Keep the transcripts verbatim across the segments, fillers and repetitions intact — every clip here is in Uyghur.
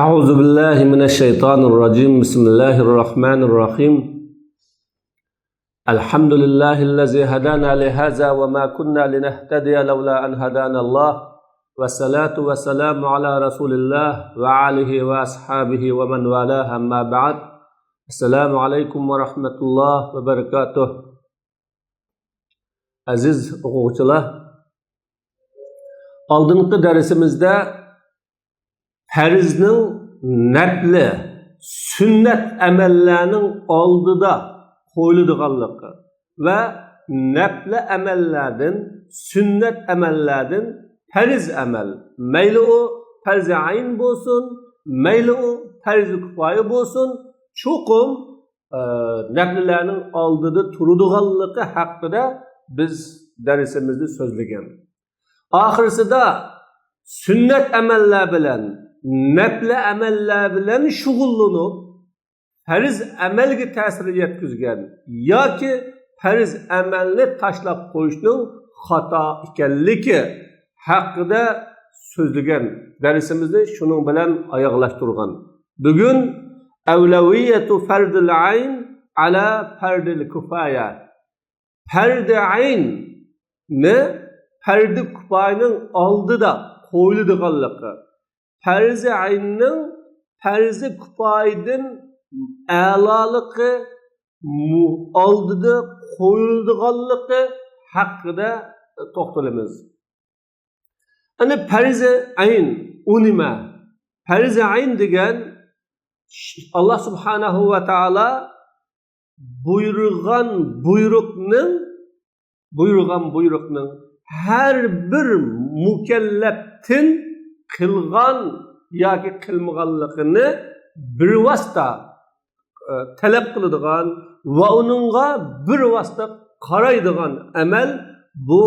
أعوذ بالله من الشيطان الرجيم. بسم الله الرحمن الرحيم. الحمد لله الذي هدانا لهذا وما كنا لنهتدي لولا أن هدانا الله. والصلاة والسلام على رسول الله وآله وأصحابه ومن والاه، أما بعد. السلام عليكم ورحمة الله وبركاته. ئەزىز ئوقۇغۇچىلار، ئالدىنقى دەرسىمىزدە پەرزنىڭ نەپلى، سۈننەت ئەمەللەرنىڭ ئالدىدا قويۇلىدىغانلىقى ۋە نەپلى ئەمەللەردىن، سۈننەت ئەمەللەردىن پەرز ئەمەل، مەيلى ئۇ پەرزى ئەين بولسۇن، مەيلى ئۇ پەرزى كۇپايە بولسۇن، چوقۇم ئە، نەپلىلەرنىڭ ئالدىدا تۇرىدىغانلىقى ھەققىدە بىز دەرسىمىزدە سۆزلىگەن. ئاخىرسىدا سۈننەت ئەمەللەر بىلەن، نەپلى ئەمەللەر بىلەن شۇغۇللىنىپ، پەرز ئەمەلگە تەسىر يەتكۈزگەن ياكى پەرز ئەمەلنى تاشلاپ قويۇشنىڭ خاتا ئىكەنلىكى ھەققىدە سۆزلىگەن دەرسىمىزنى شۇنىڭ بىلەن ئاياغلاشتۇرغان. بۈگۈن أولوية فرض العين على فرض الكفاية. پەرزى ئەيننى پەرزى كۇپايىنىڭ ئالدىدا قويۇلىدىغانلىقى، پەرزى ئەيننىڭ پەرزى كۇپايىدىن ئەلالىقى، مۇ-، ئالدىدا قويۇلىدىغانلىقى ھەققىدە توختىلىمىز. ئەنە پەرزى ئەين ئۇ نېمە؟ پەرزى ئەين دېگەن، ئاللا سۇبھانەھۇ ۋە تائالا بۇيرۇغان بۇيرۇقنىڭ، بۇيرۇغان بۇيرۇقنىڭ ھەر بىر مۇكەللەپتىن قىلغان ياكى قىلمىغانلىقىنى بىۋاسىتە، ئە، تەلەپ قىلىدىغان ۋە ئۇنىڭغا بىۋاسىتە قارايدىغان ئەمەل بۇ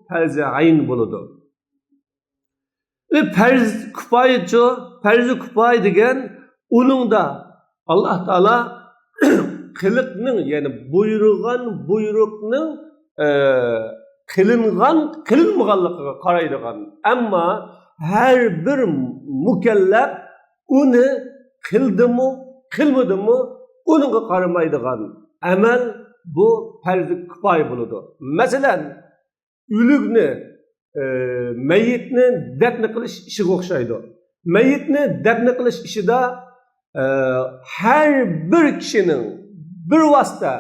پەرزى ئەين بولىدۇ. ئە، پەرز كۇپايىچۇ؟ پەرزى كۇپايە دېگەن ئۇنىڭدا ئاللا تائالا قىلىقنىڭ، يەنى بۇيرۇغان بۇيرۇقنىڭ، ئە، قىلىنغان، قىلىنمىغانلىقىغا قارايدىغان. ئەمما ھەر بىر مۇكەللەپ ئۇنى قىلدىمۇ، قىلمىدىمۇ، ئۇنىڭغا قارىمايدىغان ئەمەل بۇ پەرزى كۇپايە بولىدۇ. مەسىلەن، ئۆلۈكنى، ئە، مەييىتنى دەپنە قىلىش ئىشىغا ئوخشايدۇ. مەييىتنى دەپنە قىلىش ئىشىدا، ئە، ھەر بىر كىشىنىڭ بىۋاسىتە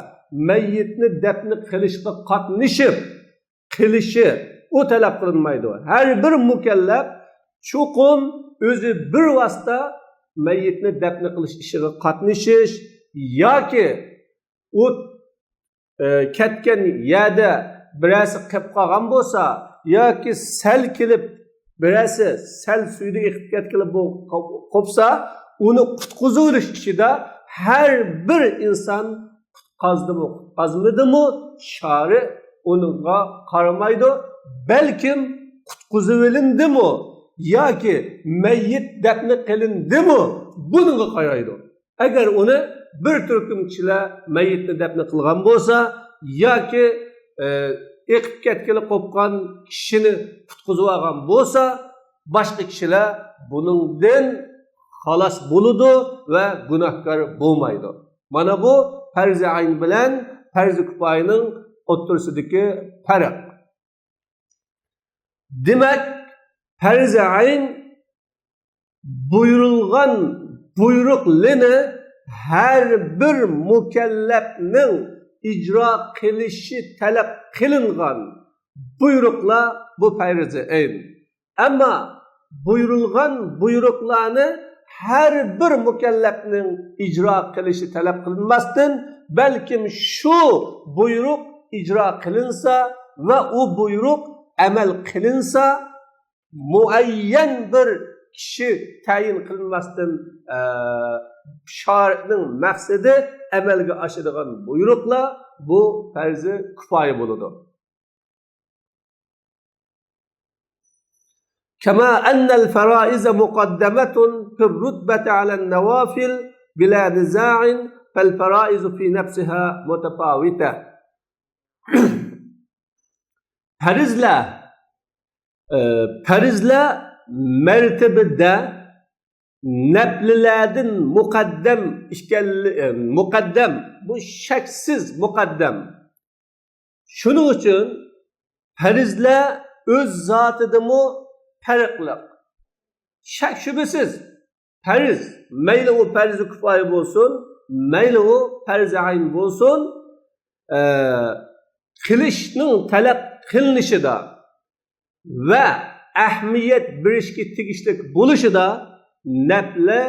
مەييىتنى دەپنە قىلىشقا قاتنىشىپ قېلىشى، ئۇ تەلەپ قىلىنمايدۇ. ھەر بىر مۇكەللەپ چوقۇم ئۆزى بىۋاسىتە مەييىتنى دەپنە قىلىش ئىشىغا قاتنىشىش ياكى ئۇ ئە، كەتكەن يەردە بىرەرسى قېلىپ قالغان بولسا ياكى سەل كېلىپ بىرەرسى سەل سۈيىدە ئېقىپ كەتكىلى بو-، قوپسا، ئۇنى قۇتقۇزۇۋېلىش ئىچىدە ھەر بىر ئىنسان قۇتقازدىمۇ، قۇتقازمىدىمۇ، شارى ئۇنىڭغا قارىمايدۇ. بەلكىم قۇتقۇزۇۋېلىندىمۇ ياكى مەييىت دەپنە قىلىندىمۇ، بۇنىڭغا قارايدۇ. ئەگەر ئۇنى بىر تۈركۈم كىشىلەر مەييىتنى دەپنە قىلغان بولسا ياكى، ئە، ئېقىپ كەتكىلى قوپقان كىشىنى قۇتقۇزۇۋالغان بولسا، باشقا كىشىلەر بۇنىڭدىن خالاس بولىدۇ ۋە گۇناھكار بولمايدۇ. مانا بۇ پەرزى ئەين بىلەن پەرزى كۇپايىنىڭ ئوتتۇرىسىدىكى پەرق. دېمەك، پەرزى ئەين بۇيرۇلغان بۇيرۇقلىنى ھەر بىر مۇكەللەپنىڭ ئىجرا قىلىشى تەلەپ قىلىنغان بۇيرۇقلار بۇ پەرزى ئەين. ئەمما بۇيرۇلغان بۇيرۇقلارنى ھەر بىر مۇكەللەپنىڭ ئىجرا قىلىشى تەلەپ قىلىنماستىن، بەلكىم شۇ بۇيرۇق ئىجرا قىلىنسا ۋە ئۇ بۇيرۇق ئەمەل قىلىنسا، مۇئەييەن بىر كىشى تەيىن قىلىنماستىن، ئە، شارىئنىڭ مەقسىتى ئەمەلگە ئاشىدىغان بۇيرۇقلار بۇ پەرزى كۇپايە بولىدۇ. كما أن الفرائض مقدمة في الرتبة على النوافل بلا نزاع، فالفرائض في نفسها متفاوتة. پەرزلەر، ئە، پەرزلەر مەرتىبىدە نەپلىلەردىن مۇقەددەم ئىكەنلىكى، مۇقەددەم، بۇ شەكسىز مۇقەددەم. شۇنىڭ ئۈچۈن پەرزلەر ئۆز زاتىدىمۇ پەرقلىق. شەك شۈبھىسىز، پەرز، مەيلى ئۇ پەرزى كۇپايە بولسۇن، مەيلى ئۇ پەرزى ئەين بولسۇن، ئە، قىلىشنىڭ تەلەپ قىلىنىشىدا ۋە ئەھمىيەت بېرىشكە تېگىشلىك بولۇشىدا نەپلى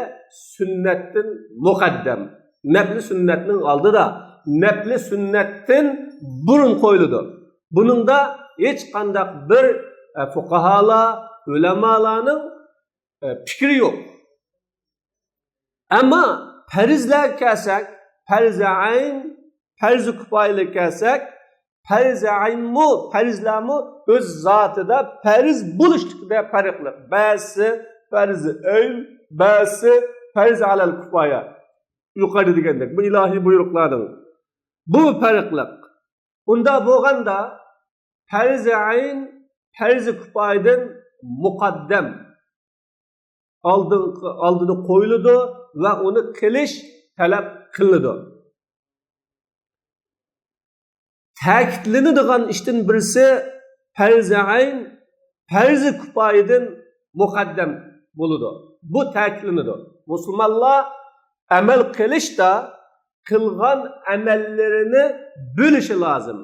سۈننەتتىن مۇقەددەم. نەپلى سۈننەتنىڭ ئالدىدا، نەپلى سۈننەتتىن بۇرۇن قويۇلىدۇ. بۇنىڭدا ھېچقانداق بىر، ئە، فۇقاھالار، ئۆلەمالارنىڭ، ئە، پىكرى يوق. ئەمما پەرزلەرگە كەلسەك، پەرزى ئەين، پەرزى كۇپايىلەرگە كەلسەك، پەرزى ئەينمۇ، پەرزلەرمۇ ئۆز زاتىدا پەرز بولۇشلۇقىدا پەرقلىق. بەزىسى پەرزى ئەين، بەزىسى پەرزى ئەلەل كۇپايە. يۇقىرىدا دېگەندەك، بۇ ئىلاھىي بۇيرۇقلارنىڭ. بۇ پەرقلىق. ئۇنداق بولغاندا پەرزى ئەين پەرزى كۇپايىدىن مۇقەددەم، ئالدىنقى، ئالدىدا قويۇلىدۇ ۋە ئۇنى قىلىش تەلەپ قىلىنىدۇ. تەكىتلىنىدىغان ئىشتىن بىرسى پەرزى ئەين پەرزى كۇپايىدىن مۇقەددەم بولىدۇ. بۇ تەكىتلىنىدۇ. مۇسۇلمانلار ئەمەل قىلىشتا قىلغان ئەمەللىرىنى بۆلۈشى لازىم.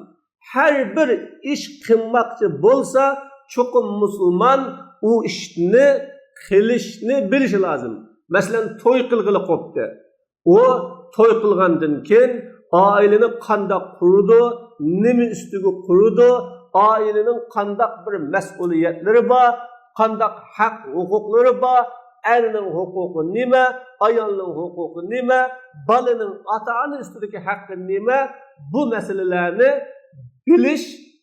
ھەر بىر ئىش قىلماقچى بولسا، چوقۇم مۇسۇلمان ئۇ ئىشنى قىلىشنى بىلىشى لازىم. مەسىلەن، توي قىلغىلى قوپتى. ئۇ توي قىلغاندىن كېيىن ئائىلىنى قانداق قۇرىدۇ، نېمە ئۈستىگە قۇرىدۇ، ئائىلىنىڭ قانداق بىر مەسئۇلىيەتلىرى بار، قانداق ھەق ھوقۇقلىرى بار، ئەرنىڭ ھوقۇقى نېمە، ئايالنىڭ ھوقۇقى نېمە، بالىنىڭ ئاتا-ئانا ئۈستىدىكى ھەققى نېمە، بۇ مەسىلىلەرنى بىلىش،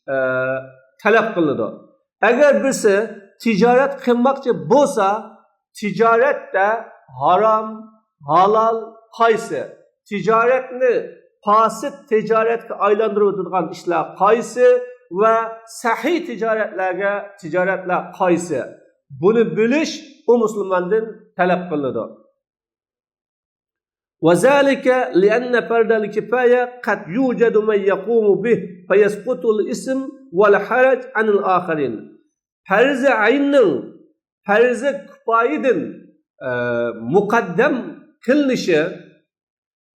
ئە، تەلەپ قىلىنىدۇ. ئەگەر بىرسى تىجارەت قىلماقچى بولسا، تىجارەتتە ھارام، ھالال قايسى؟ تىجارەتنى پاسىد تىجارەتكە ئايلاندۇرۇۋېتىدىغان ئىشلار قايسى ۋە سەھىي تىجارەتلەرگە، تىجارەتلەر قايسى؟ بۇنى بىلىش ئۇ مۇسۇلماندىن تەلەپ قىلىنىدۇ. وذلك لأن فرض الكفاية قد يوجد من يقوم به فيسقط الإثم والحرج عن الآخرين. پەرزى ئەيننىڭ پەرزى كۇپايىدىن، ئە، مۇقەددەم قىلىنىشى،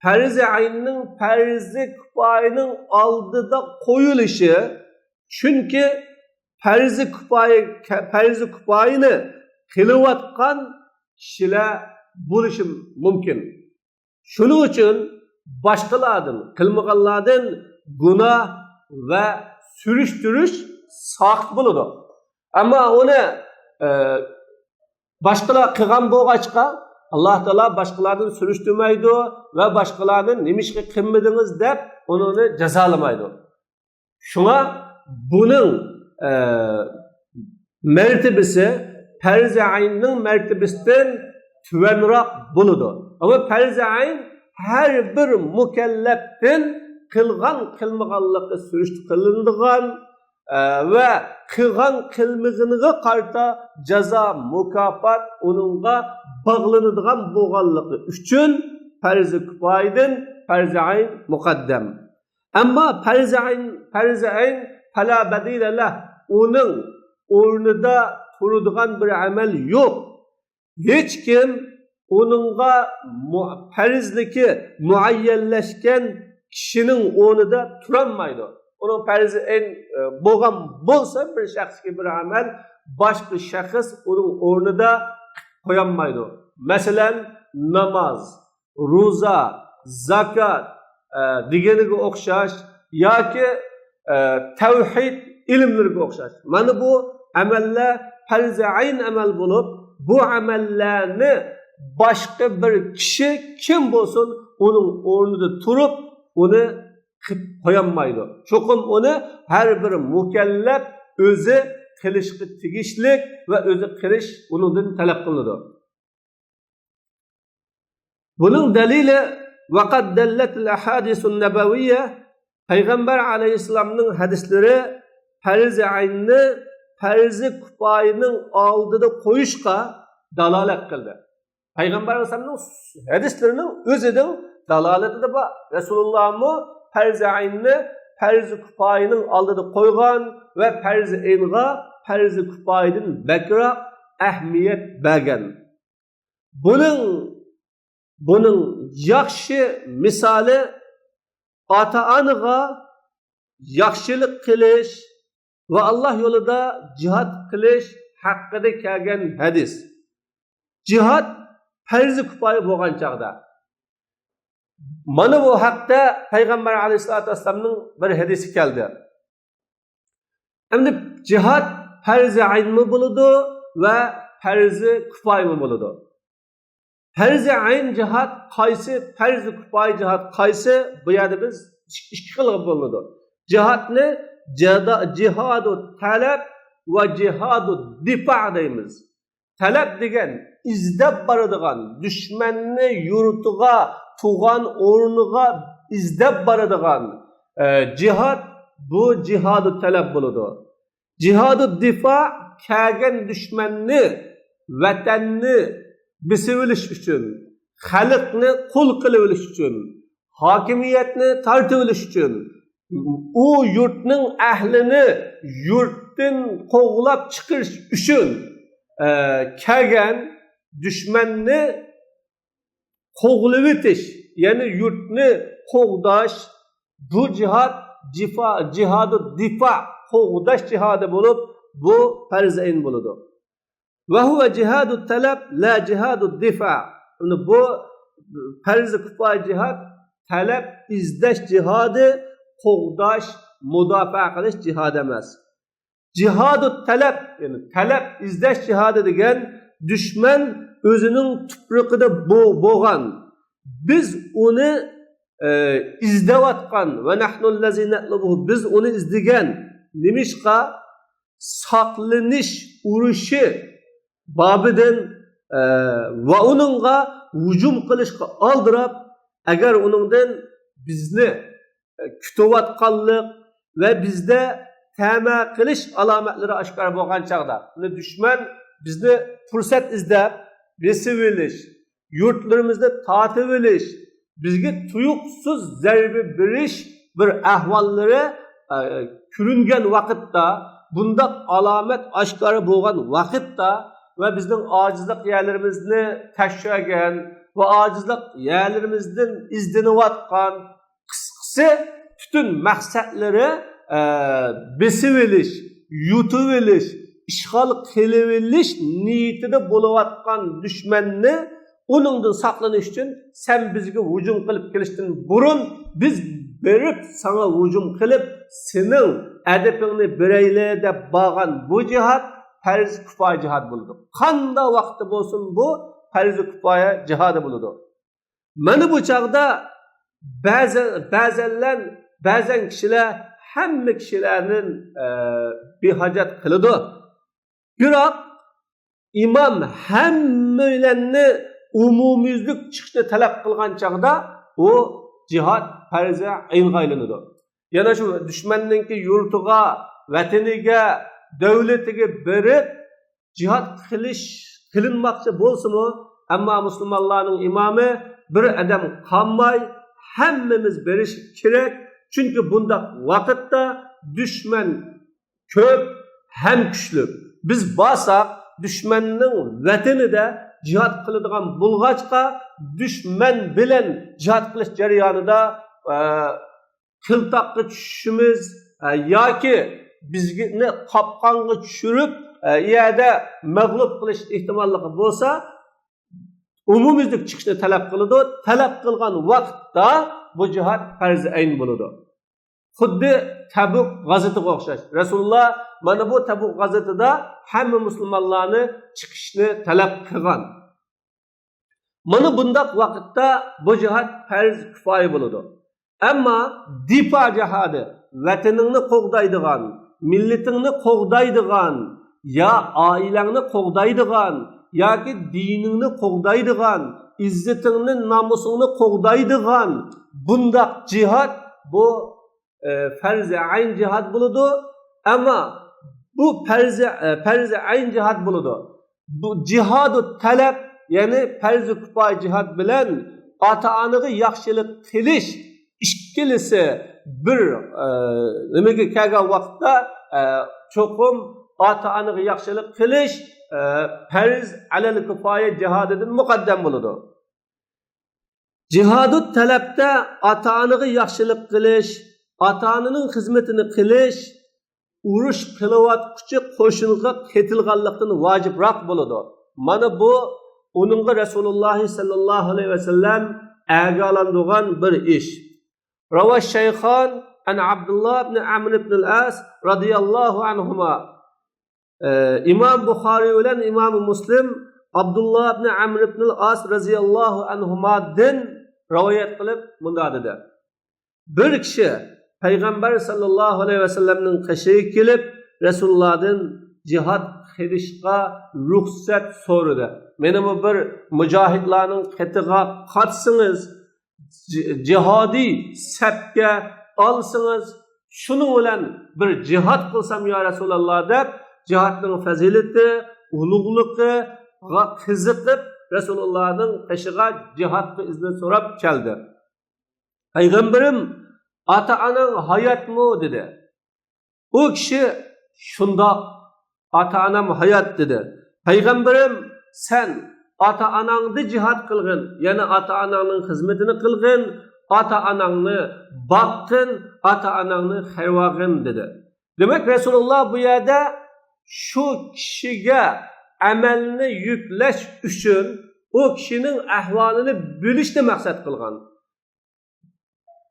پەرزى ئەيننىڭ پەرزى كۇپايىنىڭ ئالدىدا قويۇلۇشى، چۈنكى پەرزى كۇپايە، پەرزى كۇپايىنى قىلىۋاتقان كىشىلەر بولۇشى مۇمكىن. شۇنىڭ ئۈچۈن باشقىلاردىن، قىلمىغانلاردىن گۇناھ ۋە سۈرۈشتۈرۈش ساقىت بولىدۇ. ئەمما ئۇنى، ئە، باشقىلار قىلغان بولغاچقا، ئاللا تائالا باشقىلاردىن سۈرۈشتۈرمەيدۇ ۋە باشقىلارنى نېمىشقا قىلمىدىڭىز دەپ ئۇنى جازالىمايدۇ. شۇڭا بۇنىڭ، ئە، مەرتىبىسى پەرزى ئەيننىڭ مەرتىبىسىدىن تۆۋەنرەك بولىدۇ. ئەمما پەرزى ئەين ھەر بىر مۇكەللەپتىن قىلغان، قىلمىغانلىقى سۈرۈشتە قىلىنىدىغان، ئە، ۋە قىلغان، قىلمىغىنىغا قارىتا جازا، مۇكاپات ئۇنىڭغا باغلىنىدىغان بولغانلىقى ئۈچۈن پەرزى كۇپايىدىن پەرزى ئەين مۇقەددەم. ئەمما پەرزى ئەين، پەرزى ئەين فلا بەدىلە لەھ، ئۇنىڭ ئورنىدا تۇرىدىغان بىر ئەمەل يوق. ھېچكىم ئۇنىڭغا مۇ-، پەرزلىكى مۇئەييەنلەشكەن كىشىنىڭ ئورنىدا تۇرالمايدۇ. ئۇنىڭ پەرزى ئەين، ئە، بولغان بولسا، بىر شەخسكە بىر ئەمەل، باشقا شەخس ئۇنىڭ ئورنىدا قويالمايدۇ. مەسىلەن، ناماز، روزا، زاكات، ئە، دېگىنىگە ئوخشاش ياكى، ئە، تەۋھىد ئىلىملىرىگە ئوخشاش. مانا بۇ ئەمەللەر پەرزى ئەين ئەمەل بولۇپ، بۇ ئەمەللەرنى باشقا بىر كىشى كىم بولسۇن، ئۇنىڭ ئورنىدا تۇرۇپ، ئۇنى قىلىپ قويالمايدۇ. چوقۇم ئۇنى ھەر بىر مۇكەللەپ ئۆزى قىلىشقا تېگىشلىك ۋە ئۆزى قىلىش ئۇنىڭدىن تەلەپ قىلىنىدۇ. بۇنىڭ دەلىلى، وقد دلت الأحاديث النبوية، پەيغەمبەر ئەلەيھىسسالامنىڭ ھەدىسلىرى پەرزى ئەيننى پەرزى كۇپايىنىڭ ئالدىدا قويۇشقا دالالەت قىلدى. پەيغەمبەر ئەلەيھىسسالامنىڭ ھەدىسلىرىنىڭ ئۆزىنىڭ دالالىتىدە بار. رەسۇلۇللامۇ پەرزى ئەيننى پەرزى كۇپايىنىڭ ئالدىدا قويغان ۋە پەرزى ئەينغا پەرزى كۇپايىدىن بەكرەك ئەھمىيەت بەرگەن. بۇنىڭ، بۇنىڭ ياخشى مىسالى ئاتا-ئانىغا ياخشىلىق قىلىش ۋە ئاللا يولىدا جىھاد قىلىش ھەققىدە كەلگەن ھەدىس. جىھاد پەرزى كۇپايە بولغان چاغدا. مانا بۇ ھەقتە پەيغەمبەر ئەلەيھىسسالاتۇ ۋەسسالامنىڭ بىر ھەدىسى كەلدى. ئەمدى جىھاد پەرزى ئەينمۇ بولىدۇ ۋە پەرزى كۇپايىمۇ بولىدۇ. پەرزى ئەين جىھاد قايسى، پەرزى كۇپايە جىھاد قايسى؟ بۇ يەردە بىز ئىككى خىلغا بۆلىدۇ. جىھادنى جادا-، جىھادۇ تەلەپ ۋە جىھادۇ دىفا دەيمىز. تەلەپ دېگەن ئىزدەپ بارىدىغان، دۈشمەننى يۇرتىغا، تۇغان ئورنىغا ئىزدەپ بارىدىغان، ئە، جىھاد، بۇ جىھادۇ تەلەپ بولىدۇ. جىھادۇ دىفا كەلگەن دۈشمەننى، ۋەتەننى بېسىۋېلىش ئۈچۈن، خەلقنى قۇل قىلىۋېلىش ئۈچۈن، ھاكىمىيەتنى تارتىۋېلىش ئۈچۈن، ئۇ يۇرتنىڭ ئەھلىنى يۇرتتىن قوغلاپ چىقىرىش ئۈچۈن، ئە، كەلگەن دۈشمەننى قوغلىۋېتىش، يەنى يۇرتنى قوغداش، بۇ جىھاد جىفا-، جىھادۇ دىفا، قوغداش جىھادى بولۇپ، بۇ پەرزى ئەين بولىدۇ. ۋە ھۇۋە جىھادۇ تەلەپ، لا جىھادۇ دىفا. ئەمدى بۇ پەرزى كۇپايە جىھاد تەلەپ، ئىزدەش جىھادى، قوغداش، مۇداپىئە قىلىش جىھادى ئەمەس. جىھادۇ تەلەپ، يەنى تەلەپ ئىزدەش جىھادى دېگەن دۈشمەن ئۆزىنىڭ تۇپرىقىدا بو-، بولغان، بىز ئۇنى، ئە، ئىزدەۋاتقان، ۋە نەھنۇللەزى نەتلۇبۇھۇ، بىز ئۇنى ئىزدىگەن. نېمىشقا؟ ساقلىنىش ئۇرۇشى بابىدىن، ئە، ۋە ئۇنىڭغا ھۇجۇم قىلىشقا ئالدىراپ، ئەگەر ئۇنىڭدىن بىزنى، ئە، كۈتۈۋاتقانلىق ۋە بىزدە تەمە قىلىش ئالامەتلىرى ئاشكارا بولغان چاغدا، يەنى دۈشمەن بىزنى پۇرسەت ئىزدەپ، بېسىۋېلىش، يۇرتلىرىمىزنى تارتىۋېلىش، بىزگە تۇيۇقسىز زەربە بېرىش بىر ئەھۋاللىرى، ئە، كۆرۈنگەن ۋاقىتتا، بۇنداق ئالامەت ئاشكارا بولغان ۋاقىتتا ۋە بىزنىڭ ئاجىزلىق يەرلىرىمىزنى تەكشۈرگەن ۋە ئاجىزلىق يەرلىرىمىزدىن ئىزدىنىۋاتقان، قىسقىسى، پۈتۈن مەقسەتلىرى، ئە، بېسىۋېلىش، يۇتۇۋېلىش، ئىشغال قىلىۋېلىش نىيىتىدە بولۇۋاتقان دۈشمەننى ئۇنىڭدىن ساقلىنىش ئۈچۈن سەن بىزگە ھۇجۇم قىلىپ كېلىشتىن بۇرۇن بىز بېرىپ ساڭا ھۇجۇم قىلىپ سېنىڭ ئەدىپىڭنى بېرەيلى دەپ بارغان بۇ جىھاد پەرز كۇپايە جىھاد بولىدۇ. قانداق ۋاقىتتا بولسۇن بۇ پەرز كۇپايە جىھادى بولىدۇ. مانا بۇ چاغدا بەزى، بەزەنلەر، بەزەن كىشىلەر ھەممە كىشىلەرنى، ئە، بىھاجەت قىلىدۇ. بىراق ئىمام ھەممەيلەننى ئومۇميۈزلۈك چىقىشنى تەلەپ قىلغان چاغدا ئۇ جىھاد پەرزى ئەينغا ئايلىنىدۇ. يەنە شۇ دۈشمەننىڭكى يۇرتىغا، ۋەتىنىگە، دۆلىتىگە بېرىپ جىھاد قىلىش، قىلىنماقچى بولسىمۇ، ئەمما مۇسۇلمانلارنىڭ ئىمامى بىر ئادەم قالماي، ھەممىمىز بېرىش كېرەك. چۈنكى بۇنداق ۋاقىتتا دۈشمەن كۆپ ھەم كۈچلۈك. بىز بارساق، دۈشمەننىڭ ۋەتىنىدە جىھاد قىلىدىغان بولغاچقا، دۈشمەن بىلەن جىھاد قىلىش جەريانىدا، ئە، قىلتاققا چۈشۈشىمىز، ئە، ياكى بىزنى قاپقانغا چۈشۈرۈپ، ئە، ئۇ يەردە مەغلۇپ قىلىش ئېھتىماللىقى بولسا، ئومۇميۈزلۈك چىقىشنى تەلەپ قىلىدۇ. تەلەپ قىلغان ۋاقىتتا بۇ جىھاد پەرزى ئەين بولىدۇ. خۇددى تەبۇك غازىتىغا ئوخشاش. رەسۇلۇللا مانا بۇ تەبۇك غازىتىدا ھەممە مۇسۇلمانلارنى چىقىشنى تەلەپ قىلغان. مانا بۇنداق ۋاقىتتا بۇ جىھاد پەرز كۇپايە بولىدۇ. ئەمما دىپا جىھادى، ۋەتىنىڭنى قوغدايدىغان، مىللىتىڭنى قوغدايدىغان، يا ئائىلەڭنى قوغدايدىغان، ياكى دىنىڭنى قوغدايدىغان، ئىززىتىڭنى، نامۇسۇڭنى قوغدايدىغان بۇنداق جىھاد، بۇ، ئە، پەرزى ئەين جىھاد بولىدۇ. ئەمما بۇ پەرزى، ئە، پەرزى ئەين جىھاد بولىدۇ. بۇ جىھادۇ تەلەپ، يەنى پەرزى كۇپايە جىھاد بىلەن ئاتا-ئانىغا ياخشىلىق قىلىش ئىككىلىسى بىر، ئە، نېمىگە كەلگەن ۋاقىتتا، ئە، چوقۇم ئاتا-ئانىغا ياخشىلىق قىلىش، ئە، پەرز ئەلەل كۇپايە جىھادىدىن مۇقەددەم بولىدۇ. جىھادۇ تەلەپتە ئاتا-ئانىغا ياخشىلىق قىلىش، ئاتا-ئانىنىڭ خىزمىتىنى قىلىش، ئۇرۇش قىلىۋاتقۇچى قوشۇنغا قېتىلغانلىقتىن ۋاجىپراق بولىدۇ. مانا بۇ ئۇنىڭغا رەسۇلۇللاھ سەللەللاھۇ ئەلەيھى ۋەسەللەم ئەگەلەندۈرگەن بىر ئىش. روى الشيخان عن عبد الله بن عمرو بن العاص رضي الله عنهما. ئىمام بۇخارىي بىلەن ئىمام مۇسلىم ئابدۇللا ئىبنى ئەمر ئىبنىل ئاس رەزىياللاھۇ ئەنھۇمادىن رىۋايەت قىلىپ مۇنداق دېدى: بىر كىشى پەيغەمبەر ساللاللاھۇ ئەلەيھى ۋەسەللەمنىڭ قېشىغا كېلىپ، رەسۇلۇللادىن جىھاد قىلىشقا رۇخسەت سورىدى. مېنىمۇ بىر مۇجاھىدلارنىڭ قېتىغا قاتسىڭىز، جى-، جىھادىي سەپكە ئالسىڭىز، شۇنىڭ بىلەن بىر جىھاد قىلسام يا رەسۇلاللا دەپ، جىھادنىڭ پەزىلىتى، ئۇلۇغلۇقىغا قىزىقىپ، رەسۇلۇللانىڭ قېشىغا جىھادقا ئىزنى سوراپ كەلدى. پەيغەمبىرىم، ئاتا-ئاناڭ ھاياتمۇ؟ دېدى. ئۇ كىشى، شۇنداق، ئاتا-ئانام ھايات، دېدى. پەيغەمبىرىم، سەن ئاتا-ئاناڭدا جىھاد قىلغىن، يەنى ئاتا-ئاناڭنىڭ خىزمىتىنى قىلغىن، ئاتا-ئاناڭنى باققىن، ئاتا-ئاناڭنى خەۋەرگىن، دېدى. دېمەك، رەسۇلۇللا بۇ يەردە شۇ كىشىگە ئەمەلنى يۈكلەش ئۈچۈن ئۇ كىشىنىڭ ئەھۋالىنى بىلىشنى مەقسەت قىلغان.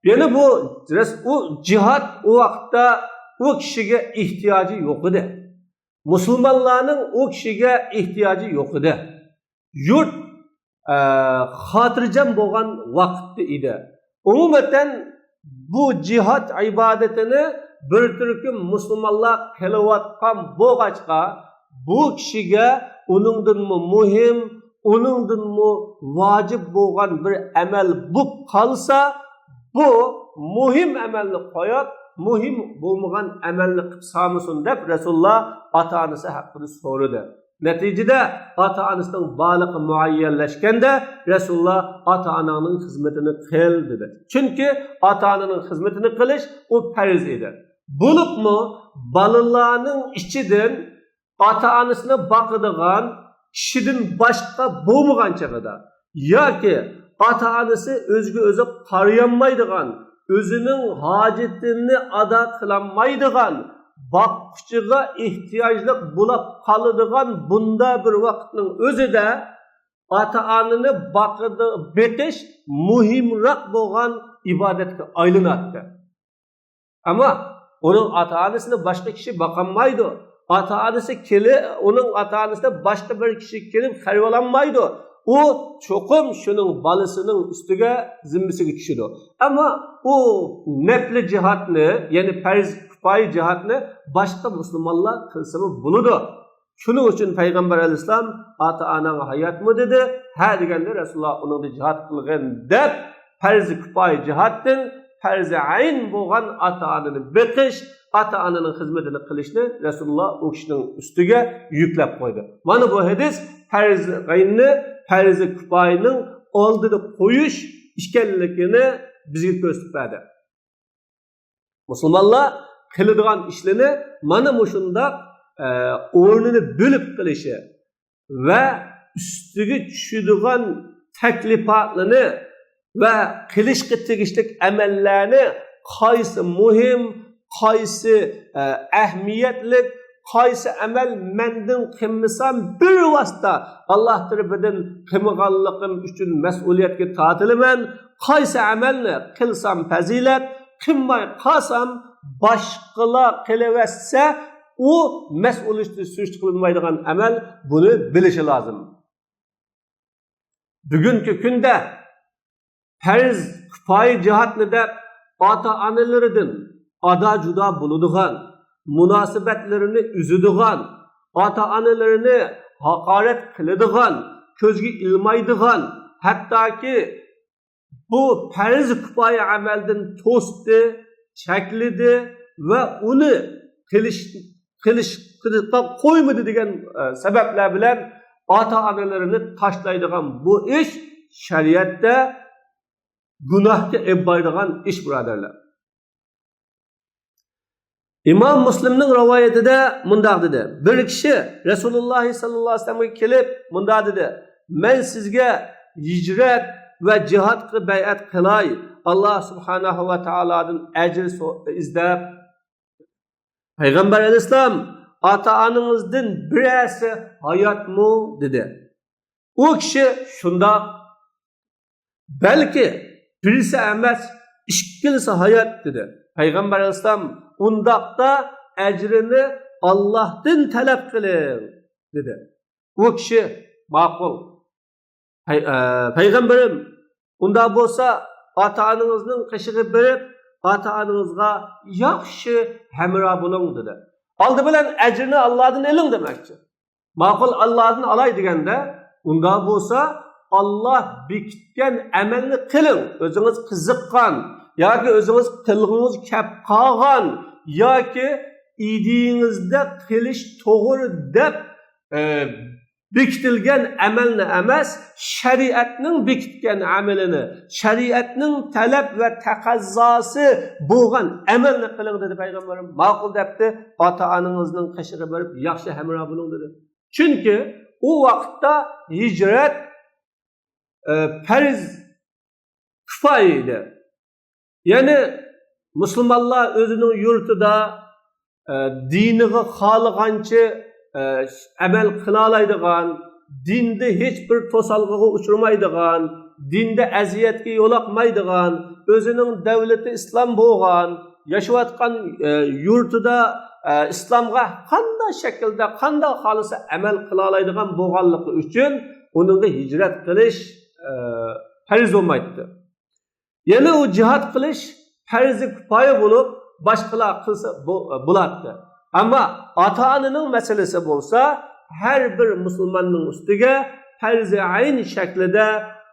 يەنى بۇ رەس-، ئۇ جىھاد ئۇ ۋاقىتتا ئۇ كىشىگە ئېھتىياجى يوق ئىدى. مۇسۇلمانلارنىڭ ئۇ كىشىگە ئېھتىياجى يوق ئىدى. يۇرت، ئە، خاتىرجەم بولغان ۋاقىتتا ئىدى. ئومۇمەن، بۇ جىھاد ئىبادىتىنى بىر تۈركۈم مۇسۇلمانلار قىلىۋاتقان بولغاچقا، بۇ كىشىگە ئۇنىڭدىنمۇ مۇھىم، ئۇنىڭدىنمۇ ۋاجىپ بولغان بىر ئەمەل بولۇپ قالسا، بۇ مۇھىم ئەمەلنى قويۇپ، مۇھىم بولمىغان ئەمەلنى قىلىپ سالمىسۇن دەپ، رەسۇلۇللا ئاتا-ئانىسى ھەققىدە سورىدى. نەتىجىدە، ئاتا-ئانىسىنىڭ بارلىقى مۇئەييەنلەشكەندە، رەسۇلۇللا ئاتا-ئاناڭنىڭ خىزمىتىنى قىل، دېدى. چۈنكى ئاتا-ئانىنىڭ خىزمىتىنى قىلىش ئۇ پەرز ئىدى. بولۇپمۇ بالىلارنىڭ ئىچىدىن ئاتا-ئانىسىنى باقىدىغان كىشىدىن باشقا بولمىغان چېغىدا ياكى ئاتا-ئانىسى ئۆزىگە ئۆزى قارىيالمايدىغان، ئۆزىنىڭ ھاجىتىنى ئادا قىلالمايدىغان، باققۇچىغا ئېھتىياجلىق بولۇپ قالىدىغان بۇنداق بىر ۋاقىتنىڭ ئۆزىدە ئاتا-ئانىنى باقىدۇ-، بېقىش مۇھىمراق بولغان ئىبادەتكە ئايلىناتتى. ئەمما ئۇنىڭ ئاتا-ئانىسىنى باشقا كىشى باقالمايدۇ. ئاتا-ئانىسى كېلى-، ئۇنىڭ ئاتا-ئانىسىنى باشقا بىر كىشى كېلىپ خەۋەرلەنمەيدۇ. ئۇ چوقۇم شۇنىڭ بالىسىنىڭ ئۈستىگە، زىممىسىگە چۈشىدۇ. ئەمما ئۇ نەپلى جىھادنى، يەنى پەرز كۇپايە جىھادنى باشقا مۇسۇلمانلار قىلسىمۇ بولىدۇ. شۇنىڭ ئۈچۈن پەيغەمبەر ئەلەيھىسسالام «ئاتا-ئاناڭ ھاياتمۇ؟» دېدى. «ھە» دېگەندە، رەسۇلۇللا «ئۇنىڭدا جىھاد قىلغىن» دەپ، پەرزى كۇپايە جىھادتىن پەرزى ئەين بولغان ئاتا-ئانىنى بېقىش، ئاتا-ئانىنىڭ خىزمىتىنى قىلىشنى رەسۇلۇللا ئۇ كىشىنىڭ ئۈستىگە يۈكلەپ قويدى. مانا بۇ ھەدىس پەرزى ئەيننى پەرزى كۇپايىنىڭ ئالدىدا قويۇش ئىكەنلىكىنى بىزگە كۆرسىتىپ بەردى. مۇسۇلمانلار قىلىدىغان ئىشلىرىنى مانا مۇشۇنداق، ئە، ئورنىنى بىلىپ قىلىشى ۋە ئۈستىگە چۈشىدىغان تەكلىپاتلىرىنى ۋە قىلىشقا تېگىشلىك ئەمەللەرنى قايسى مۇھىم، قايسى، ئە، ئەھمىيەتلىك، قايسى ئەمەل مەندىن قىلمىسام بىر ۋاسىتە ئاللا تەرىپىدىن قىلمىغانلىقىم ئۈچۈن مەسئۇلىيەتكە تارتىلىمەن، قايسى ئەمەلنى قىلسام پەزىلەت، قىلماي قالسام باشقىلار قىلىۋەتسە ئۇ مەسئۇلىيەتتىن سۈرۈشتە قىلىنمايدىغان ئەمەل، بۇنى بىلىشى لازىم. بۈگۈنكى كۈندە پەرز كۇپايە جىھادنى دەپ ئاتا-ئانىلىرىدىن ئادا-جۇدا بولىدىغان، مۇناسىۋەتلىرىنى ئۈزىدىغان، ئاتا-ئانىلىرىنى ھاقارەت قىلىدىغان، كۆزگە ئىلمايدىغان، ھەتتاكى بۇ پەرز كۇپايە ئەمەلدىن توستى، چەكلىدى ۋە ئۇنى قىلىش، قىلىش، قىلىشقا قويمىدى دېگەن، ئە، سەۋەبلەر بىلەن ئاتا-ئانىلىرىنى تاشلايدىغان بۇ ئىش شەرىئەتتە گۇناھكا ئېلىپ بارىدىغان ئىش، بۇرادەرلەر. ئىمام مۇسلىمنىڭ رىۋايىتىدە مۇنداق دېدى: بىر كىشى رەسۇلۇللاھ سەللەللاھۇ ئەلەيھى ۋەسەللەمگە كېلىپ مۇنداق دېدى: مەن سىزگە ھىجرەت ۋە جىھادقا بەيئەت قىلاي، ئاللاھ سۇبھانەھۇ ۋە تائالادىن ئەجىر سو-، ئىزدەپ. پەيغەمبەر ئەلەيھىسسالام: ئاتا-ئانىڭىزدىن بىرەرسى ھاياتمۇ؟ دېدى. ئۇ كىشى: شۇنداق. بەلكى بىرسى ئەمەس، ئىككىلىسى ھايات، دېدى. پەيغەمبەر ئەلەيھىسسالام: ئۇنداقتا ئەجرىنى ئاللاھتىن تەلەپ قىلىڭ، دېدى. ئۇ كىشى: ماقۇل. پەي-، ئە، پەيغەمبىرىم، ئۇنداق بولسا ئاتا-ئانىڭىزنىڭ قېشىغا بېرىپ، ئاتا-ئانىڭىزغا ياخشى ھەمراھ بولۇڭ، دېدى. ئالدى بىلەن ئەجرىنى ئاللاھتىن ئېلىڭ دېمەكچى. ماقۇل، ئاللاھتىن ئالاي دېگەندە، ئۇنداق بولسا، ئاللاھ بېكىتكەن ئەمەلنى قىلىڭ. ئۆزىڭىز قىزىققان ياكى ئۆزىڭىز قىلغۇڭىز كەپ قالغان ياكى ئىدىيىڭىزدە قىلىش توغرا دەپ، ئە، بېكىتىلگەن ئەمەلنى ئەمەس، شەرىئەتنىڭ بېكىتكەن ئەمىلىنى، شەرىئەتنىڭ تەلەپ ۋە تەقەززاسى بولغان ئەمەلنى قىلىڭ، دېدى پەيغەمبىرىم. ماقۇل دەپتۇ، ئاتا-ئانىڭىزنىڭ قېشىغا بېرىپ ياخشى ھەمراھ بولۇڭ، دېدى. چۈنكى ئۇ ۋاقىتتا ھىجرەت، ئە، پەرز كۇپايە ئىدى. يەنى مۇسۇلمانلار ئۆزىنىڭ يۇرتىدا، ئە، دىنىغا خالىغانچە، ئە، ئەمەل قىلالايدىغان، دىندا ھېچ بىر توسالغۇغا ئۇچرىمايدىغان، دىندا ئەزىيەتكە يولۇقمايدىغان، ئۆزىنىڭ دەۋلىتى ئىسلام بولغان، ياشاۋاتقان، ئە، يۇرتىدا، ئە، ئىسلامغا قانداق شەكىلدە، قانداق خالىسا ئەمەل قىلالايدىغان بولغانلىقى ئۈچۈن ئۇنىڭغا ھىجرەت قىلىش، ئە، پەرز بولمايتتى. يەنى ئۇ جىھاد قىلىش پەرزى كۇپايە بولۇپ، باشقىلار قىلسا بو-، بولاتتى. ئەمما ئاتا-ئانىنىڭ مەسىلىسى بولسا، ھەر بىر مۇسۇلماننىڭ ئۈستىگە پەرزى ئەين شەكلىدە